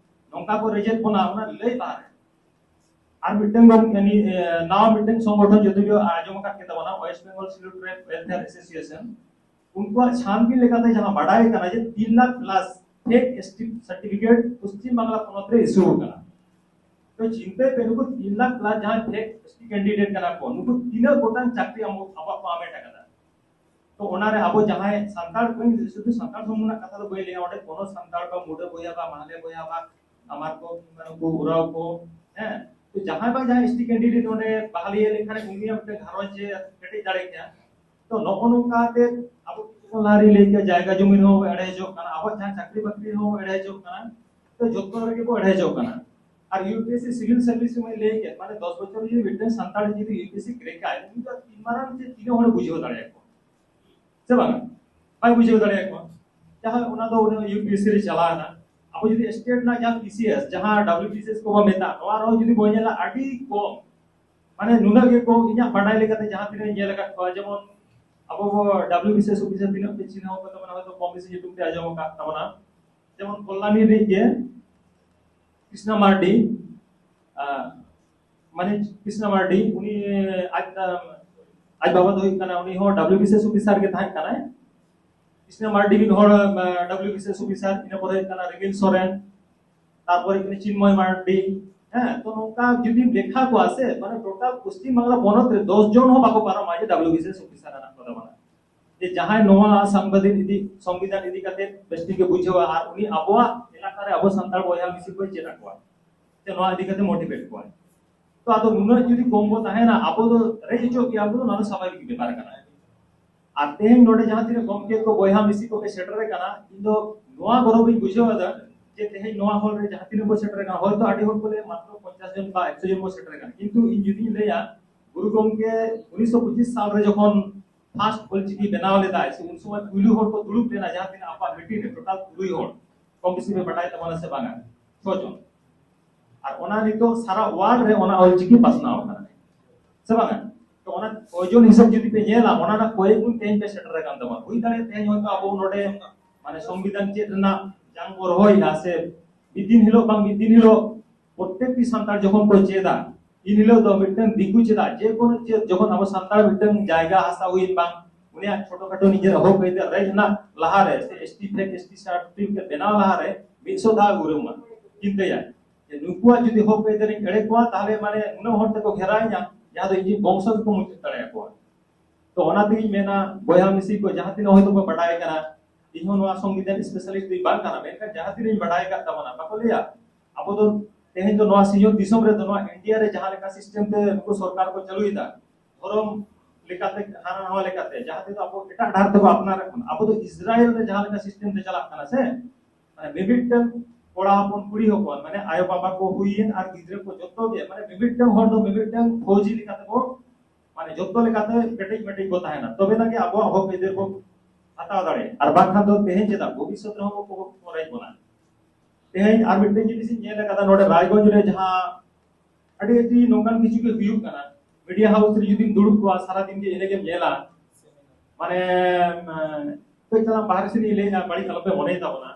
ᱱᱚᱝᱠᱟ ᱠᱚ ᱨᱮᱡᱮᱫ ᱵᱚᱱᱟ, ᱚᱱᱟ ᱞᱟᱹᱭ ᱵᱟᱦᱨᱮ᱾ ᱟᱨ ᱢᱤᱫᱴᱟᱝ ᱜᱚᱢᱠᱮ, ᱱᱤ-, ᱮ, ᱱᱟᱣᱟ ᱢᱤᱫᱴᱟᱝ ᱥᱚᱝᱜᱚᱴᱷᱚᱱ ᱡᱚᱫᱤ ᱯᱮ ᱟᱸᱡᱚᱢ ᱟᱠᱟᱫ ᱜᱮ ᱛᱟᱵᱚᱱᱟ, ᱳᱭᱮᱥᱴ ᱵᱮᱝᱜᱚᱞ ᱥᱤᱞᱩᱴ ᱴᱨᱟᱭᱤᱵ ᱣᱮᱞᱯᱷᱮᱭᱟᱨ ᱮᱥᱳᱥᱤᱭᱮᱥᱚᱱ, ᱩᱱᱠᱩᱣᱟᱜ ᱪᱷᱟᱱᱵᱤᱱ ᱞᱮᱠᱟᱛᱮ ᱡᱟᱦᱟᱸ ᱵᱟᱰᱟᱭ ᱠᱟᱱᱟ ᱡᱮ ᱛᱤᱱ lakh plus fake S T certificate Paschim Bangla ᱯᱚᱱᱚᱛ ᱨᱮ ᱤᱥᱩ ᱟᱠᱟᱱᱟ᱾ ᱛᱚ ᱪᱤᱱᱛᱟᱹᱭ ᱯᱮ, ᱱᱩᱠᱩ ᱛᱤᱱ ᱞᱟᱠᱷ ᱯᱞᱟᱥ ᱡᱟᱦᱟᱸᱭ ᱯᱷᱮᱠ ᱮᱥᱴᱤ ᱠᱮᱱᱰᱤᱰᱮᱴ ᱠᱟᱱᱟ ᱠᱚ, ᱱᱩᱠᱩ ᱛᱤᱱᱟᱹᱜ ᱜᱚᱴᱟᱝ ᱪᱟᱹᱠᱨᱤ ᱟᱵᱚ, ᱟᱵᱚᱣᱟᱜ ᱠᱚ ᱦᱟᱢᱮᱴ ᱟᱠᱟᱫᱟ᱾ ᱛᱚ ᱚᱱᱟᱨᱮ ᱟᱵᱚ ᱡᱟᱦᱟᱸᱭ ᱥᱟᱱᱛᱟᱲ ᱠᱚ, ᱥᱩᱫᱷᱩ ᱥᱟᱱᱛᱟᱲ ᱥᱩᱢᱩᱝ ᱨᱮᱱᱟᱜ ᱠᱟᱛᱷᱟ ᱫᱚ ᱵᱟᱹᱧ ᱞᱟᱹᱭᱟ, ᱚᱸᱰᱮ ᱠᱳᱱᱳ ᱥᱟᱱᱛᱟᱲ ᱵᱟ ᱢᱩᱰᱟᱹ ᱵᱚᱭᱦᱟ ᱵᱟ ᱢᱟᱦᱞᱮ ᱵᱚᱭᱦᱟ ᱵᱟ ᱟᱢᱟᱨ ᱠᱚ, ᱢᱟᱱᱮ ᱩᱱᱠᱩ ᱩᱨᱟᱣ ᱠᱚ, ᱦᱮᱸ, ᱛᱚ ᱡᱟᱦᱟᱸᱭ ᱵᱟ ᱡᱟᱦᱟᱸᱭ ᱮᱥᱴᱤ ᱠᱮᱱᱰᱤᱰᱮᱴ ᱚᱸᱰᱮ ᱵᱟᱦᱟᱞᱤᱭᱟᱹ ᱞᱮᱱᱠᱷᱟᱱ ᱩᱱᱤᱭᱟᱜ ᱢᱤᱫᱴᱟᱝ ᱜᱷᱟᱨᱚᱸᱡᱽ ᱮ ᱠᱮᱴᱮᱡ ᱫᱟᱲᱮ ᱠᱮᱭᱟ᱾ ᱛᱚ ᱱᱚᱜᱼᱚ ᱱᱚᱝᱠᱟ ᱛᱮ ᱟᱵᱚ ᱞᱟᱦᱟᱨᱮ ᱞᱟᱹᱭ ᱠᱮᱫ ᱡᱟᱭᱜᱟ ᱡᱚᱢᱤ ᱨᱮᱦᱚᱸ ᱮᱲᱮ ᱦᱚᱪᱚᱜ ᱠᱟᱱᱟ, ᱟᱵᱚᱣᱟᱜ ᱡᱟᱦᱟᱸ ᱪᱟᱹᱠᱨᱤ ᱵᱟᱹᱠᱨᱤ ᱨᱮᱦᱚᱸ ᱮᱲᱮ ᱦᱚᱪᱚᱜ ᱠᱟᱱᱟ, ᱛᱚ ᱡᱚᱛᱚ ᱨᱮᱜᱮ ᱵᱚ ᱮᱲᱮ ᱦᱚᱪᱚᱜ ᱠᱟᱱᱟ᱾ ᱟᱨ ᱭᱩ ᱯᱤ ᱮᱥ ᱥᱤ ᱥᱤᱵᱤᱞ ᱥᱟᱨᱵᱷᱤᱥ ᱨᱮ ᱞᱟᱹᱭ ᱠᱮᱫ, ᱢᱟᱱᱮ ᱫᱚᱥ ᱵᱚᱪᱷᱚᱨ ᱡᱩᱫᱤ ᱢᱤᱫᱴᱮᱱ ᱥᱟᱱᱛᱟᱲ ᱡᱩᱫᱤ ᱭᱩ ᱯᱤ ᱮᱥ ᱥᱤ ᱠᱨᱮᱠᱟᱭ, ᱩᱱᱤ ᱫᱚ ᱛᱤᱱ ᱢᱟᱨᱟᱝ ᱪᱮ ᱛᱤᱱᱟᱹᱜ ᱦᱚᱲ ᱵᱩᱡᱷᱟᱹᱣ ᱫᱟᱲᱮᱭᱟᱠᱚᱣᱟ, ᱥᱮ ᱵᱟᱝᱟ? ᱵᱟᱭ ᱵᱩᱡᱷᱟᱹᱣ ᱫᱟᱲᱮᱭᱟᱠᱚᱣᱟ᱾ ᱡᱟᱦᱟᱸ ᱚᱱᱟ ᱫᱚ ᱩᱱᱤ ᱭᱩ ᱯᱤ ᱮᱥ ᱥᱤ ᱨᱮ ᱪᱟᱞᱟᱣ ᱮᱱᱟ᱾ ᱟᱵᱚ ᱡᱩᱫᱤ ᱥᱴᱮᱴ ᱨᱮᱱᱟᱜ ᱡᱟᱦᱟᱸ ᱯᱤ ᱥᱤ ᱮᱥ, ᱡᱟᱦᱟᱸ ᱰᱟᱵᱞᱤᱭᱩ ᱵᱤ ᱥᱤ ᱮᱥ ᱠᱚ ᱵᱚ ᱢᱮᱛᱟᱜ, ᱱᱚᱣᱟ ᱨᱮᱦᱚᱸ ᱡᱩᱫᱤ ᱵᱚᱱ ᱧᱮᱞᱟ, ᱟᱹᱰᱤ ᱠᱚᱢ, ᱢᱟᱱᱮ ᱱᱩᱱᱟᱹᱜ ᱜᱮ ᱠᱚᱢ, ᱤᱧᱟᱹᱜ ᱵᱟᱰᱟᱭ ᱞᱮᱠᱟᱛᱮ ᱡᱟᱦᱟᱸ ᱛᱤᱱᱟᱹᱜ ᱤᱧ ᱧᱮᱞ ᱟᱠᱟᱫ ᱠᱚᱣᱟ, ᱡᱮᱢᱚᱱ ᱟᱵᱚ ᱵᱚ W B C S officer ᱛᱤᱱᱟᱹᱜ ᱯᱮ ᱪᱤᱱᱦᱟᱹᱣ ᱠᱚ ᱛᱟᱵᱚᱱᱟ, ᱦᱚᱭᱛᱳ ᱠᱚᱢ ᱵᱮᱥᱤ ᱧᱩᱛᱩᱢ ᱯᱮ ᱟᱸᱡᱚᱢ ᱟᱠᱟᱫ ᱛᱟᱵᱚᱱᱟ, ᱡᱮᱢᱚᱱ ᱠᱚᱞᱞᱟᱱᱤ ᱨᱤᱡ ᱜᱮ ᱠᱨᱤᱥᱱᱟ ᱢᱟᱨᱰᱤ, ᱟᱨ ᱢᱟᱱᱮ ᱠᱨᱤᱥᱱᱟ ᱢᱟᱨᱰᱤ, ᱩᱱᱤ ᱟᱡ, ᱟᱡ ᱵᱟᱵᱟ ᱫᱚ ᱦᱩᱭᱩᱜ ᱠᱟᱱᱟ, ᱩᱱᱤ ᱦᱚᱸ W B C S officer ᱜᱮ ᱛᱟᱦᱮᱸ ᱠᱟᱱᱟᱭ᱾ ᱠᱨᱤᱥᱱᱟ ᱢᱟᱨᱰᱤ ᱢᱤᱫ ᱦᱚᱲ, ᱟᱸ, W B C S officer, ᱤᱱᱟᱹ ᱯᱚᱨᱮ ᱦᱩᱭᱩᱜ ᱠᱟᱱᱟ ᱨᱤᱢᱤᱞ ᱥᱚᱨᱮᱱ, ᱛᱟᱨᱯᱚᱨᱮ ᱦᱩᱭᱩᱜ ᱠᱟᱱᱟ ᱪᱤᱱᱢᱚᱭ ᱢᱟᱨᱰᱤ᱾ ᱦᱮᱸ, ᱛᱚ ᱱᱚᱝᱠᱟ ᱡᱩᱫᱤᱢ ᱞᱮᱠᱷᱟ ᱠᱚᱣᱟ ᱥᱮ, ᱢᱟᱱᱮ ᱴᱳᱴᱟᱞ ᱯᱚᱥᱪᱤᱢ ᱵᱟᱝᱞᱟ ᱯᱚᱱᱚᱛ ᱨᱮ ᱫᱚᱥ ᱡᱚᱱ ᱦᱚᱸ ᱵᱟᱠᱚ ᱯᱟᱨᱚᱢᱟ ᱡᱮ W B C S officer ᱨᱮᱱᱟᱜ ᱯᱚᱫᱮ ᱢᱮᱱᱟᱜᱼᱟ᱾ ᱡᱮ ᱡᱟᱦᱟᱸᱭ ᱱᱚᱣᱟ ᱥᱚᱝᱵᱤᱫᱷᱟᱱ ᱤᱫᱤ, ᱥᱚᱝᱵᱤᱫᱷᱟᱱ ᱤᱫᱤ ᱠᱟᱛᱮ ᱵᱮᱥ ᱴᱷᱤᱠ ᱜᱮ ᱵᱩᱡᱷᱟᱹᱣᱟ ᱟᱨ ᱩᱱᱤ ᱟᱵᱚᱣᱟᱜ ᱮᱞᱟᱠᱟ ᱨᱮ ᱟᱵᱚ ᱥᱟᱱᱛᱟᱲ ᱵᱚᱭᱦᱟ ᱢᱤᱥᱤ ᱠᱚᱭ ᱪᱮᱫ ᱟᱠᱚᱣᱟ, ᱥᱮ ᱱᱚᱣᱟ ᱤᱫᱤ ᱠᱟᱛᱮ ᱢᱳᱴᱤᱵᱷᱮᱴ ᱠᱚᱣᱟᱭ᱾ ᱛᱚ ᱟᱫᱚ ᱱᱩᱱᱟᱹᱜ ᱡᱩᱫᱤ ᱠᱚᱢ ᱵᱚ ᱛᱟᱦᱮᱱᱟ, ᱟᱵᱚ ᱫᱚ ᱨᱮᱡ ᱦᱚᱪᱚᱜ ᱜᱮᱭᱟ, ᱟᱵᱚ ᱫᱚ ᱱᱚᱣᱟ ᱫᱚ ᱥᱟᱵᱷᱟᱵᱤᱠ ᱵᱮᱯᱟᱨ ᱠᱟᱱᱟ᱾ ᱟᱨ ᱛᱮᱦᱮᱧ ᱱᱚᱰᱮ ᱡᱟᱦᱟᱸ ᱛᱤᱱᱟᱹᱜ ᱜᱚᱢᱠᱮ ᱠᱚ ᱵᱚᱭᱦᱟ ᱢᱤᱥᱤ ᱠᱚᱯᱮ ᱥᱮᱴᱮᱨ ᱟᱠᱟᱱᱟ, ᱤᱧ ᱫᱚ ᱱᱚᱣᱟ ᱜᱚᱨᱚᱵ ᱤᱧ ᱵᱩᱡᱷᱟᱹᱣ ᱮᱫᱟ ᱡᱮ ᱛᱮᱦᱮᱧ ᱱᱚᱣᱟ ᱦᱚᱞ ᱨᱮ ᱡᱟᱦᱟᱸ ᱛᱤᱱᱟᱹᱜ ᱵᱚ ᱥᱮᱴᱮᱨ ᱟᱠᱟᱱᱟ, ᱦᱚᱭᱛᱳ ᱟᱹᱰᱤ ᱦᱚᱲ ᱠᱚ ᱞᱟᱹᱭᱟ ᱢᱟᱛᱨᱚ ᱯᱚᱧᱪᱟᱥ ᱡᱚᱱ ᱵᱟ ᱮᱠᱥᱚ ᱡᱚᱱ ᱵᱚ ᱥᱮᱴᱮᱨ ᱟᱠᱟᱱᱟ, ᱠᱤᱱᱛᱩ ᱤᱧ ᱡᱩᱫᱤᱧ ᱞᱟᱹᱭᱟ, ᱜᱩᱨᱩ ᱜᱚᱢᱠᱮ ᱩᱱᱤᱥᱥᱚ ᱯᱚᱸᱪᱤᱥ ᱥᱟᱞ ᱨᱮ ᱡᱚᱠᱷᱚᱱ ᱯᱷᱟᱥᱴ ᱚᱞᱪᱤᱠᱤ ᱵᱮᱱᱟᱣ ᱞᱮᱫᱟᱭ, ᱥᱮ ᱩᱱ ᱥᱚᱢᱚᱭ ᱯᱩᱭᱞᱩ ᱦᱚᱲ ᱠᱚ ᱫᱩᱲᱩᱵ ᱞᱮᱱᱟ ᱡᱟᱦᱟᱸ ᱛᱤᱱᱟᱹᱜ ᱟᱵᱚᱣᱟᱜ ᱢᱤᱴᱤᱝ ᱨᱮ, ᱴᱳᱴᱟᱞ ᱛᱩᱨᱩᱭ ᱦᱚᱲ, ᱠᱚᱢ ᱵᱮᱥᱤ ᱯᱮ ᱵᱟᱰᱟᱭ ᱛᱟᱵᱚᱱᱟ ᱥᱮ ᱵᱟᱝᱟ, ᱪᱷᱚ ᱡᱚᱱ᱾ ᱟᱨ ᱚᱱᱟ ᱱᱤᱛᱚᱜ ᱥᱟᱨᱟ ᱣᱟᱨᱞᱰ ᱨᱮ ᱚᱱᱟ ᱚᱞᱪᱤᱠᱤ ᱯᱟᱥᱱᱟᱣ ᱟᱠᱟᱱᱟ, ᱥᱮ ᱵᱟᱝᱟ? ᱛᱚ ᱚᱱᱟ ᱳᱡᱚᱱ ᱦᱤᱥᱟᱹᱵ ᱡᱩᱫᱤ ᱯᱮ ᱧᱮᱞᱟ, ᱚᱱᱟ ᱨᱮᱱᱟᱜ ᱠᱚᱭᱮᱠ ᱜᱩᱱ ᱛᱮᱦᱮᱧ ᱯᱮ ᱥᱮᱴᱮᱨ ᱟᱠᱟᱱ ᱛᱟᱵᱚᱱᱟ᱾ ᱦᱩᱭ ᱫᱟᱲᱮᱭᱟᱜᱼᱟ ᱛᱮᱦᱮᱧ ᱦᱚᱭᱛᱳ ᱟᱵᱚ ᱱᱚᱰᱮ ᱢᱟᱱᱮ ᱥᱚᱝᱵᱤᱫᱷᱟᱱ ᱪᱮᱫ ᱨᱮᱱᱟᱜ ᱡᱟᱝ ᱵᱚ ᱨᱚᱦᱚᱭᱟ, ᱥᱮ ᱢᱤᱫ ᱫᱤᱱ ᱦᱤᱞᱳᱜ ᱵᱟᱝ ᱢᱤᱫ ᱫᱤᱱ ᱦᱤᱞᱳᱜ ᱯᱨᱚᱛᱮᱠᱴᱤ ᱥᱟᱱᱛᱟᱲ ᱡᱚᱠᱷᱚᱱ ᱠᱚ ᱪᱮᱫᱟ, ᱤᱱ ᱦᱤᱞᱳᱜ ᱫᱚ ᱢᱤᱫᱴᱟᱝ ᱫᱤᱠᱩ ᱪᱮᱫᱟ, ᱡᱮ ᱠᱳᱱᱳ ᱪᱮᱫ, ᱡᱚᱠᱷᱚᱱ ᱟᱵᱚ ᱥᱟᱱᱛᱟᱲ ᱢᱤᱫᱴᱟᱝ ᱡᱟᱭᱜᱟ ᱦᱟᱥᱟ ᱦᱩᱭᱮᱱ ᱵᱟᱝ, ᱩᱱᱤᱭᱟᱜ ᱪᱷᱳᱴᱳ ᱠᱷᱟᱴᱳ ᱱᱤᱡᱮᱨᱟᱜ ᱦᱚᱠ ᱟᱹᱭᱫᱟᱹᱨ ᱨᱮᱡ ᱨᱮᱱᱟᱜ ᱞᱟᱦᱟᱨᱮ, ᱥᱮ S T fake, S T certificate ᱵᱮᱱᱟᱣ ᱞᱟᱦᱟᱨᱮ ᱢᱤᱫ ᱥᱚ ᱫᱷᱟᱣ ᱩᱨᱩᱢᱟ, ᱪᱤᱱᱛᱟᱹᱭᱟ ᱡᱮ ᱱᱩᱠᱩᱣᱟᱜ ᱡᱩᱫᱤ ᱦᱚᱠ ᱟᱹᱭᱫᱟᱹᱨᱤᱧ ᱮᱲᱮ ᱠᱚᱣᱟ, ᱛᱟᱦᱚᱞᱮ ᱢᱟᱱᱮ ᱩᱱᱟᱹᱜ ᱦᱚᱲ ᱛᱮᱠᱚ ᱜᱷᱮᱨᱟᱣᱤᱧᱟ, ᱡᱟᱦᱟᱸ ᱫᱚ ᱤᱧ ᱵᱚᱝᱥᱚ ᱜᱮᱠᱚ ᱢᱩᱪᱟᱹᱫ ᱫᱟᱲᱮᱭᱟᱠᱚᱣᱟ᱾ ᱛᱚ ᱚᱱᱟ ᱛᱮᱜᱤᱧ ᱢᱮᱱᱟ, ᱵᱚᱭᱦᱟ ᱢᱤᱥᱤ ᱠᱚ ᱡᱟᱦᱟᱸ ᱛᱤᱱᱟᱹᱜ ᱦᱚᱭᱛᱳ ᱠᱚ ᱵᱟᱰᱟᱭ ᱠᱟᱱᱟ, ᱤᱧ ᱦᱚᱸ ᱱᱚᱣᱟ ᱥᱚᱝᱵᱤᱫᱷᱟᱱ ᱥᱯᱮᱥᱟᱞᱤᱥᱴ ᱫᱚᱧ ᱵᱟᱝ ᱠᱟᱱᱟ, ᱢᱮᱱᱠᱷᱟᱱ ᱡᱟᱦᱟᱸ ᱛᱤᱱᱟᱹᱜ ᱤᱧ ᱵᱟᱰᱟᱭ ᱟᱠᱟᱫ ᱛᱟᱵᱚᱱᱟ, ᱵᱟᱠᱚ ᱞᱟᱹᱭᱟ, ᱟᱵᱚ ᱫᱚ ᱛᱮᱦᱮᱧ ᱫᱚ ᱱᱚᱣᱟ ᱥᱤᱧᱚᱛ ᱫᱤᱥᱚᱢ ᱨᱮᱫᱚ, ᱱᱚᱣᱟ ᱤᱱᱰᱤᱭᱟ ᱨᱮ ᱡᱟᱦᱟᱸ ᱞᱮᱠᱟ ᱥᱤᱥᱴᱮᱢ ᱛᱮ ᱱᱩᱠᱩ ᱥᱚᱨᱠᱟᱨ ᱠᱚ ᱪᱟᱹᱞᱩᱭᱮᱫᱟ, ᱫᱷᱚᱨᱚᱢ ᱞᱮᱠᱟᱛᱮ ᱦᱟᱱᱟ ᱱᱟᱣᱟ ᱞᱮᱠᱟᱛᱮ, ᱡᱟᱦᱟᱸ ᱛᱮᱫᱚ ᱟᱵᱚ ᱮᱴᱟᱜ ᱰᱟᱦᱟᱨ ᱛᱮᱵᱚ ᱟᱯᱱᱟᱨᱮᱫ ᱵᱚᱱᱟ᱾ ᱟᱵᱚ ᱫᱚ ᱤᱥᱨᱟᱭᱮᱞ ᱨᱮ ᱡᱟᱦᱟᱸ ᱞᱮᱠᱟ ᱥᱤᱥᱴᱮᱢ ᱛᱮ ᱪᱟᱞᱟᱜ ᱠᱟᱱᱟ ᱥᱮ, ᱢᱟᱱᱮ ᱢᱤᱢᱤᱫᱴᱟᱝ ᱠᱚᱲᱟ ᱦᱚᱯᱚᱱ, ᱠᱩᱲᱤ ᱦᱚᱯᱚᱱ, ᱢᱟᱱᱮ ᱟᱭᱳ ᱵᱟᱵᱟ ᱠᱚ ᱦᱩᱭᱮᱱ ᱟᱨ ᱜᱤᱫᱽᱨᱟᱹ ᱠᱚ ᱡᱚᱛᱚ ᱜᱮ, ᱢᱟᱱᱮ ᱢᱤᱢᱤᱫᱴᱟᱝ ᱦᱚᱲ ᱫᱚ ᱢᱤᱢᱤᱫᱴᱟᱝ ᱯᱷᱳᱡᱤ ᱞᱮᱠᱟᱛᱮ ᱵᱚ, ᱢᱟᱱᱮ ᱡᱚᱛᱚ ᱞᱮᱠᱟᱛᱮ ᱠᱮᱴᱮᱡ ᱢᱮᱴᱮᱡ ᱵᱚ ᱛᱟᱦᱮᱱᱟ, ᱛᱚᱵᱮ ᱱᱟᱜᱮ ᱟᱵᱚᱣᱟᱜ ᱦᱚᱠ ᱟᱹᱭᱫᱟᱹᱨ ᱵᱚ ᱦᱟᱛᱟᱣ ᱫᱟᱲᱮᱭᱟᱜᱼᱟ᱾ ᱟᱨ ᱵᱟᱝᱠᱷᱟᱱ ᱫᱚ ᱛᱮᱦᱮᱧ ᱪᱮᱫᱟᱜ ᱵᱷᱚᱵᱤᱥᱥᱚᱛ ᱨᱮᱦᱚᱸ ᱵᱚ, ᱵᱚ, ᱵᱚ ᱨᱮᱡ ᱵᱚᱱᱟ᱾ ᱛᱮᱦᱮᱧ ᱟᱨ ᱢᱤᱫᱴᱮᱱ ᱡᱤᱱᱤᱥ ᱤᱧ ᱧᱮᱞ ᱟᱠᱟᱫᱟ ᱱᱚᱰᱮ ᱨᱟᱭᱜᱚᱸᱡᱽ ᱨᱮ, ᱡᱟᱦᱟᱸ ᱟᱹᱰᱤ ᱟᱹᱰᱤ ᱱᱚᱝᱠᱟᱱ ᱠᱤᱪᱷᱩ ᱜᱮ ᱦᱩᱭᱩᱜ ᱠᱟᱱᱟ᱾ ᱢᱤᱰᱤᱭᱟ ᱦᱟᱣᱩᱥ ᱨᱮ ᱡᱩᱫᱤᱢ ᱫᱩᱲᱩᱵ ᱠᱚᱜᱼᱟ, ᱥᱟᱨᱟ ᱫᱤᱱ ᱜᱮ ᱤᱱᱟᱹᱜᱮᱢ ᱧᱮᱞᱟ, ᱢᱟᱱᱮ, ᱮᱸ, ᱠᱟᱹᱡ ᱛᱟᱞᱟᱝ ᱵᱟᱦᱨᱮ ᱥᱮᱫ ᱤᱧ ᱞᱟᱹᱭᱮᱫᱼᱟ, ᱵᱟᱹᱲᱤᱡ ᱟᱞᱚᱯᱮ ᱢᱚᱱᱮᱭ ᱛᱟᱵᱚᱱᱟ᱾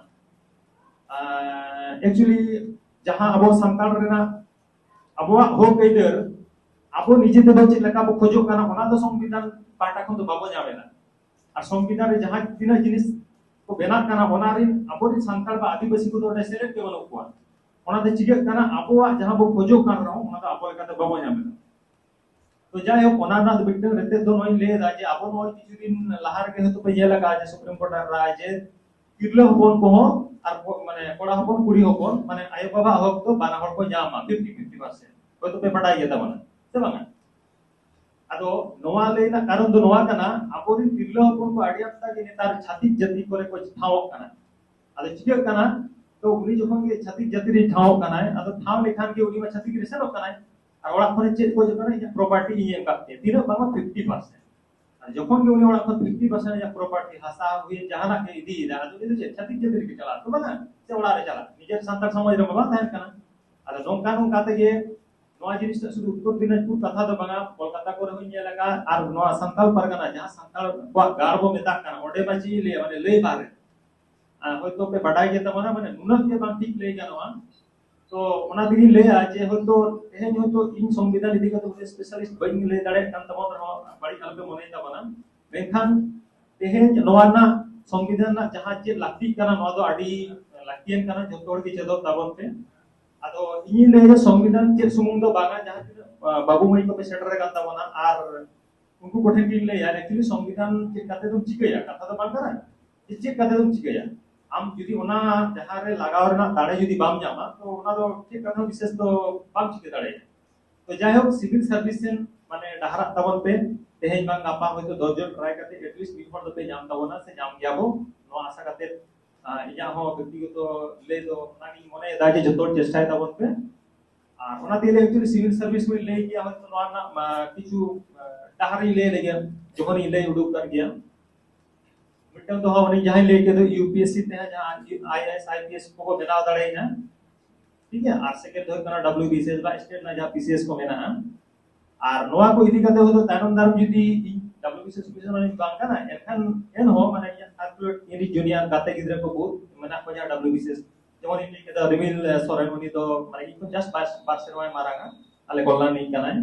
ᱟᱨ actually ᱡᱟᱦᱟᱸ ᱟᱵᱚ ᱥᱟᱱᱛᱟᱲ ᱨᱮᱱᱟᱜ ᱟᱵᱚᱣᱟᱜ ᱦᱚᱠ ᱟᱹᱭᱫᱟᱹᱨ ᱟᱵᱚ ᱱᱤᱡᱮ ᱛᱮᱫᱚ ᱪᱮᱫ ᱞᱮᱠᱟ ᱵᱚ ᱠᱷᱚᱡᱚᱜ ᱠᱟᱱᱟ, ᱚᱱᱟ ᱫᱚ ᱥᱚᱝᱵᱤᱫᱷᱟᱱ ᱯᱟᱦᱴᱟ ᱠᱷᱚᱱ ᱫᱚ ᱵᱟᱵᱚ ᱧᱟᱢ ᱮᱫᱟ᱾ ᱟᱨ ᱥᱚᱝᱵᱤᱫᱷᱟᱱ ᱨᱮ ᱡᱟᱦᱟᱸ ᱛᱤᱱᱟᱹᱜ ᱡᱤᱱᱤᱥ ᱠᱚ ᱵᱮᱱᱟᱜ ᱠᱟᱱᱟ, ᱚᱱᱟ ᱨᱮᱱ ᱟᱵᱚᱨᱮᱱ ᱥᱟᱱᱛᱟᱲ ᱵᱟ ᱟᱹᱫᱤᱵᱟᱹᱥᱤ ᱠᱚᱫᱚ ᱚᱸᱰᱮ ᱥᱮᱞᱮᱫ ᱜᱮ ᱵᱟᱹᱱᱩᱜ ᱠᱚᱣᱟ᱾ ᱚᱱᱟᱛᱮ ᱪᱤᱠᱟᱹᱜ ᱠᱟᱱᱟ, ᱟᱵᱚᱣᱟᱜ ᱡᱟᱦᱟᱸ ᱵᱚ ᱠᱷᱚᱡᱚᱜ ᱠᱟᱱ ᱨᱮᱦᱚᱸ, ᱚᱱᱟ ᱫᱚ ᱟᱵᱚ ᱞᱮᱠᱟᱛᱮ ᱵᱟᱵᱚ ᱧᱟᱢ ᱮᱫᱟ᱾ ᱛᱚ ᱡᱟᱭᱦᱳᱠ, ᱚᱱᱟ ᱨᱮᱱᱟᱜ ᱢᱤᱫᱴᱟᱝ ᱨᱮᱛᱮᱫ ᱫᱚ ᱱᱚᱣᱟᱧ ᱞᱟᱹᱭ ᱮᱫᱟ ᱡᱮ ᱟᱵᱚ ᱱᱚᱜᱼᱚᱭ ᱠᱤᱪᱷᱩ ᱫᱤᱱ ᱞᱟᱦᱟ ᱨᱮᱜᱮ ᱦᱚᱭᱛᱳ ᱯᱮ ᱧᱮᱞ ᱟᱠᱟᱫᱼᱟ ᱡᱮ ᱥᱩᱯᱨᱤᱢ ᱠᱳᱨᱴ ᱨᱟᱭ ᱡᱮ ᱛᱤᱨᱞᱟᱹ ᱦᱚᱯᱚᱱ ᱠᱚᱦᱚᱸ ᱟᱨ ᱠᱚ-, ᱢᱟᱱᱮ ᱠᱚᱲᱟ ᱦᱚᱯᱚᱱ ᱠᱩᱲᱤ ᱦᱚᱯᱚᱱ, ᱢᱟᱱᱮ ᱟᱭᱳ ᱵᱟᱵᱟᱣᱟᱜ ᱦᱚᱠ ᱫᱚ ᱵᱟᱱᱟ ᱦᱚᱲ ᱠᱚ ᱧᱟᱢᱟ ᱯᱷᱤᱯᱴᱤ ᱯᱷᱤᱯᱴᱤ ᱯᱟᱨᱥᱮᱱᱴ᱾ ᱦᱚᱭᱛᱳ ᱯᱮ ᱵᱟᱰᱟᱭ ᱜᱮ ᱛᱟᱵᱚᱱᱟ, ᱥᱮ ᱵᱟᱝᱟ? ᱟᱫᱚ ᱱᱚᱣᱟ ᱞᱟᱹᱭ ᱨᱮᱱᱟᱜ ᱠᱟᱨᱚᱱ ᱫᱚ ᱱᱚᱣᱟ ᱠᱟᱱᱟ, ᱟᱵᱚᱨᱮᱱ ᱛᱤᱨᱞᱟᱹ ᱦᱚᱯᱚᱱ ᱠᱚ ᱟᱹᱰᱤ ᱟᱢᱫᱟ ᱜᱮ ᱱᱮᱛᱟᱨ ᱪᱷᱟᱹᱛᱤᱠ ᱡᱟᱹᱛᱤ ᱠᱚᱨᱮ ᱠᱚ ᱴᱷᱟᱶᱚᱜ ᱠᱟᱱᱟ᱾ ᱟᱫᱚ ᱪᱤᱠᱟᱹᱜ ᱠᱟᱱᱟ, ᱛᱚ ᱩᱱᱤ ᱡᱚᱠᱷᱚᱱ ᱜᱮ ᱪᱷᱟᱹᱛᱤᱠ ᱡᱟᱹᱛᱤ ᱨᱮ ᱴᱷᱟᱶ ᱠᱟᱱᱟᱭ, ᱟᱫᱚ ᱴᱷᱟᱶ ᱞᱮᱠᱷᱟᱱ ᱜᱮ ᱩᱱᱤ ᱢᱟ ᱪᱷᱟᱹᱛᱤᱠ ᱨᱮ ᱥᱮᱱᱚᱜ ᱠᱟᱱᱟᱭ᱾ ᱟᱨ ᱚᱲᱟᱜ ᱠᱷᱚᱱ ᱪᱮᱫ ᱠᱚ ᱦᱤᱡᱩᱜ ᱠᱟᱱᱟ? ᱤᱧᱟᱹᱜ ᱯᱨᱚᱯᱟᱨᱴᱤ ᱤᱧ ᱮᱢ ᱠᱟᱜ ᱯᱮᱭᱟ, ᱛᱤᱱᱟᱹᱜ ᱵᱟᱝᱟ ᱯᱷᱤᱯᱴᱤ ᱯᱟᱨᱥᱮᱱᱴ᱾ ᱟᱨ ᱡᱚᱠᱷᱚᱱ ᱜᱮ ᱩᱱᱤ ᱚᱲᱟᱜ ᱠᱷᱚᱱ ᱯᱷᱤᱯᱴᱤ ᱯᱟᱨᱥᱮᱱᱴ ᱟᱭᱟᱜ ᱯᱨᱚᱯᱟᱨᱴᱤ, ᱦᱟᱥᱟ ᱦᱩᱭᱮᱱ ᱡᱟᱦᱟᱱᱟᱜ ᱜᱮ ᱤᱫᱤᱭᱮᱫᱟ, ᱟᱫᱚ ᱩᱱᱤ ᱫᱚ ᱪᱮᱫ ᱪᱷᱟᱹᱛᱤᱠ ᱡᱟᱹᱛᱤ ᱨᱮᱜᱮ ᱪᱟᱞᱟᱜ ᱛᱚ ᱵᱟᱝᱟ, ᱥᱮ ᱚᱲᱟᱜ ᱨᱮ ᱪᱟᱞᱟᱜ, ᱱᱤᱡᱮᱨ ᱥᱟᱱᱛᱟᱲ ᱥᱚᱢᱟᱡᱽ ᱨᱮᱢᱟ ᱵᱟᱝ ᱛᱟᱦᱮᱱ ᱠᱟᱱᱟ᱾ ᱟᱫᱚ ᱱᱚᱝᱠᱟ ᱱᱚᱝᱠᱟ ᱛᱮᱜᱮ ᱱᱚᱣᱟ ᱡᱤᱱᱤᱥ ᱴᱟᱜ ᱥᱩᱫᱷᱩ ᱩᱛᱛᱚᱨ ᱫᱤᱱᱟᱡᱽᱯᱩᱨ ᱠᱟᱛᱷᱟ ᱫᱚ ᱵᱟᱝᱟ, ᱠᱳᱞᱠᱟᱛᱟ ᱠᱚᱨᱮ ᱦᱚᱸᱧ ᱧᱮᱞ ᱟᱠᱟᱫᱼᱟ᱾ ᱟᱨ ᱱᱚᱣᱟ ᱥᱟᱱᱛᱟᱲ ᱯᱟᱨᱜᱟᱱᱟ, ᱡᱟᱦᱟᱸ ᱥᱟᱱᱛᱟᱲ ᱠᱚᱣᱟᱜ ᱜᱟᱲ ᱵᱚ ᱢᱮᱛᱟᱜ ᱠᱟᱱᱟ, ᱚᱸᱰᱮ ᱢᱟ ᱪᱮᱫ ᱤᱧ ᱞᱟᱹᱭᱟ, ᱢᱟᱱᱮ ᱞᱟᱹᱭ ᱵᱟᱦᱨᱮ᱾ ᱟᱨ ᱦᱚᱭᱛᱳ ᱯᱮ ᱵᱟᱰᱟᱭ ᱜᱮ ᱛᱟᱵᱚᱱᱟ, ᱢᱟᱱᱮ ᱱᱩᱱᱟᱹᱜ ᱜᱮ ᱵᱟᱝ ᱴᱷᱤᱠ ᱞᱟᱹᱭ ᱜᱟᱱᱚᱜᱼᱟ᱾ ᱛᱚ ᱚᱱᱟ ᱛᱮᱜᱮᱧ ᱞᱟᱹᱭᱟ ᱡᱮ ᱦᱚᱭᱛᱳ ᱛᱮᱦᱮᱧ ᱦᱚᱭᱛᱳ ᱤᱧ ᱥᱚᱝᱵᱤᱫᱷᱟᱱ ᱤᱫᱤ ᱠᱟᱛᱮ ᱩᱱᱟᱹᱜ ᱥᱯᱮᱥᱟᱞᱤᱥᱴ ᱵᱟᱹᱧ ᱞᱟᱹᱭ ᱫᱟᱲᱮᱭᱟᱜ ᱠᱟᱱ ᱛᱟᱵᱚᱱ ᱨᱮᱦᱚᱸ ᱵᱟᱹᱲᱤᱡ ᱟᱞᱚᱯᱮ ᱢᱚᱱᱮᱭ ᱛᱟᱵᱚᱱᱟ᱾ ᱢᱮᱱᱠᱷᱟᱱ ᱛᱮᱦᱮᱧ ᱱᱚᱣᱟ ᱨᱮᱱᱟᱜ, ᱥᱚᱝᱵᱤᱫᱷᱟᱱ ᱨᱮᱱᱟᱜ ᱡᱟᱦᱟᱸ ᱪᱮᱫ ᱞᱟᱹᱠᱛᱤᱜ ᱠᱟᱱᱟ, ᱱᱚᱣᱟ ᱫᱚ ᱟᱹᱰᱤ ᱞᱟᱹᱠᱛᱤᱭᱟᱱ ᱠᱟᱱᱟ, ᱡᱚᱛᱚ ᱦᱚᱲ ᱜᱮ ᱪᱮᱫᱚᱜ ᱛᱟᱵᱚᱱ ᱯᱮ᱾ ᱟᱫᱚ ᱤᱧᱤᱧ ᱞᱟᱹᱭᱟ ᱡᱮ ᱥᱚᱝᱵᱤᱫᱷᱟᱱ ᱪᱮᱫ ᱥᱩᱢᱩᱝ ᱫᱚ ᱵᱟᱝᱟ, ᱡᱟᱦᱟᱸ ᱛᱤᱱᱟᱹᱜ, ᱟ, ᱵᱟᱹᱵᱩ ᱢᱟᱹᱭ ᱠᱚᱯᱮ ᱥᱮᱴᱮᱨ ᱟᱠᱟᱱ ᱛᱟᱵᱚᱱᱟ, ᱟᱨ ᱩᱱᱠᱩ ᱠᱚᱴᱷᱮᱱ ᱜᱤᱧ ᱞᱟᱹᱭᱟ, actually ᱥᱚᱝᱵᱤᱫᱷᱟᱱ ᱪᱮᱫ ᱠᱟᱛᱮ ᱫᱚᱢ ᱪᱤᱠᱟᱹᱭᱟ, ᱠᱟᱛᱷᱟ ᱫᱚ ᱵᱟᱝ ᱠᱟᱱᱟ ᱡᱮ ᱪᱮᱫ ᱠᱟᱛᱮ ᱫᱚᱢ ᱪᱤᱠᱟᱹᱭᱟ᱾ ᱟᱢ ᱡᱩᱫᱤ ᱚᱱᱟ ᱡᱟᱦᱟᱸ ᱨᱮ ᱞᱟᱜᱟᱣ ᱨᱮᱱᱟᱜ ᱫᱟᱲᱮ ᱡᱩᱫᱤ ᱵᱟᱢ ᱧᱟᱢᱟ, ᱛᱚ ᱚᱱᱟ ᱫᱚ ᱪᱮᱫ ᱠᱟᱛᱮ ᱦᱚᱸ ᱵᱤᱥᱮᱥ ᱫᱚ ᱵᱟᱢ ᱪᱤᱠᱟᱹ ᱫᱟᱲᱮᱭᱟᱜᱼᱟ᱾ ᱛᱚ ᱡᱟᱭᱦᱳᱠ, ᱥᱤᱵᱤᱞ ᱥᱟᱨᱵᱷᱤᱥ ᱥᱮᱱ ᱢᱟᱱᱮ ᱰᱟᱦᱟᱨᱟᱜ ᱛᱟᱵᱚᱱ ᱯᱮ᱾ ᱛᱮᱦᱮᱧ ᱵᱟᱝ ᱜᱟᱯᱟ ᱦᱚᱭᱛᱳ ᱫᱚᱥ ᱡᱚᱱ ᱴᱨᱟᱭ ᱠᱟᱛᱮ ᱮᱴᱞᱤᱥᱴ ᱢᱤᱫ ᱦᱚᱲ ᱫᱚᱯᱮ ᱧᱟᱢ ᱛᱟᱵᱚᱱᱟ ᱥᱮ ᱧᱟᱢ ᱜᱮᱭᱟ ᱵᱚ, ᱱᱚᱣᱟ ᱟᱥᱟ ᱠᱟᱛᱮ, ᱟᱨ ᱤᱧᱟᱹᱜ ᱦᱚᱸ ᱵᱮᱠᱛᱤᱜᱚᱛᱚ ᱞᱟᱹᱭ ᱫᱚ ᱚᱱᱟᱜᱤᱧ ᱢᱚᱱᱮᱭᱮᱫᱟ ᱡᱮ ᱡᱚᱛᱚ ᱦᱚᱲ ᱪᱮᱥᱴᱟᱭ ᱛᱟᱵᱚᱱ ᱯᱮ᱾ ᱟᱨ ᱚᱱᱟ ᱛᱮᱜᱮ actually ᱥᱤᱵᱤᱞ ᱥᱟᱨᱵᱷᱤᱥ ᱦᱚᱸᱧ ᱞᱟᱹᱭ ᱜᱮᱭᱟ, ᱦᱚᱭᱛᱳ ᱱᱚᱣᱟ ᱨᱮᱱᱟᱜ, ᱢᱟ, ᱠᱤᱪᱷᱩ, ᱟ, ᱰᱟᱦᱟᱨᱤᱧ ᱞᱟᱹᱭ ᱞᱮᱜᱮ, ᱡᱚᱠᱷᱚᱱᱤᱧ ᱞᱟᱹᱭ ᱩᱰᱩᱠ ᱠᱟᱱ ᱜᱮᱭᱟ᱾ ᱢᱤᱫᱴᱟᱝ ᱫᱚ ᱦᱚᱸ ᱩᱱᱤ ᱡᱟᱦᱟᱸᱭ ᱞᱟᱹᱭ ᱠᱮᱫ ᱫᱚ ᱤᱭᱩ ᱯᱤ ᱮᱥ ᱥᱤ ᱛᱮ ᱡᱟᱦᱟᱸ I A S, I P S ᱠᱚᱠᱚ ᱵᱮᱱᱟᱣ ᱫᱟᱲᱮᱭᱟᱜᱼᱟ, ᱴᱷᱤᱠ ᱜᱮᱭᱟ᱾ ᱟᱨ ᱥᱮᱠᱮᱱᱰ ᱫᱚ ᱦᱩᱭᱩᱜ ᱠᱟᱱᱟ ᱰᱟᱵᱞᱤᱭᱩ ᱵᱤ ᱥᱤ ᱮᱥ ᱵᱟ ᱥᱴᱮᱴ ᱨᱮᱱᱟᱜ ᱡᱟᱦᱟᱸ ᱯᱤ ᱥᱤ ᱮᱥ ᱠᱚ ᱢᱮᱱᱟᱜᱼᱟ᱾ ᱟᱨ ᱱᱚᱣᱟ ᱠᱚ ᱤᱫᱤ ᱠᱟᱛᱮ ᱦᱚᱭᱛᱳ ᱛᱟᱭᱱᱚᱢ ᱫᱟᱨᱟᱢ ᱡᱩᱫᱤ ᱤᱧ W B C S officer ᱤᱧ ᱵᱟᱝ ᱠᱟᱱᱟ, ᱮᱱᱠᱷᱟᱱ ᱮᱱᱦᱚᱸ ᱢᱟᱱᱮ ᱤᱧᱟᱹᱜ ᱥᱟᱨᱠᱩᱞᱮᱴ ᱤᱧ ᱨᱮᱱ ᱡᱩᱱᱤᱭᱟᱨ ᱜᱟᱛᱮ ᱜᱤᱫᱽᱨᱟᱹ ᱠᱚ ᱵᱚᱦᱩᱛ ᱢᱮᱱᱟᱜ ᱠᱚᱣᱟ ᱡᱟᱦᱟᱸ ᱰᱟᱵᱞᱤᱭᱩ ᱵᱤ ᱥᱤ ᱮᱥ, ᱡᱮᱢᱚᱱ ᱤᱧ ᱞᱟᱹᱭ ᱠᱮᱫᱟ ᱨᱤᱢᱤᱞ, ᱮ, ᱥᱚᱨᱮᱱ, ᱩᱱᱤ ᱫᱚ ᱢᱟᱱᱮ ᱤᱧ ᱠᱷᱚᱱ ᱡᱟᱥᱴ ᱵᱟᱨ, ᱵᱟᱨ ᱥᱮᱨᱢᱟᱭ ᱢᱟᱨᱟᱝᱟ, ᱟᱞᱮ ᱠᱚᱞᱞᱟᱱ ᱨᱤᱱᱤᱡ ᱠᱟᱱᱟᱭ᱾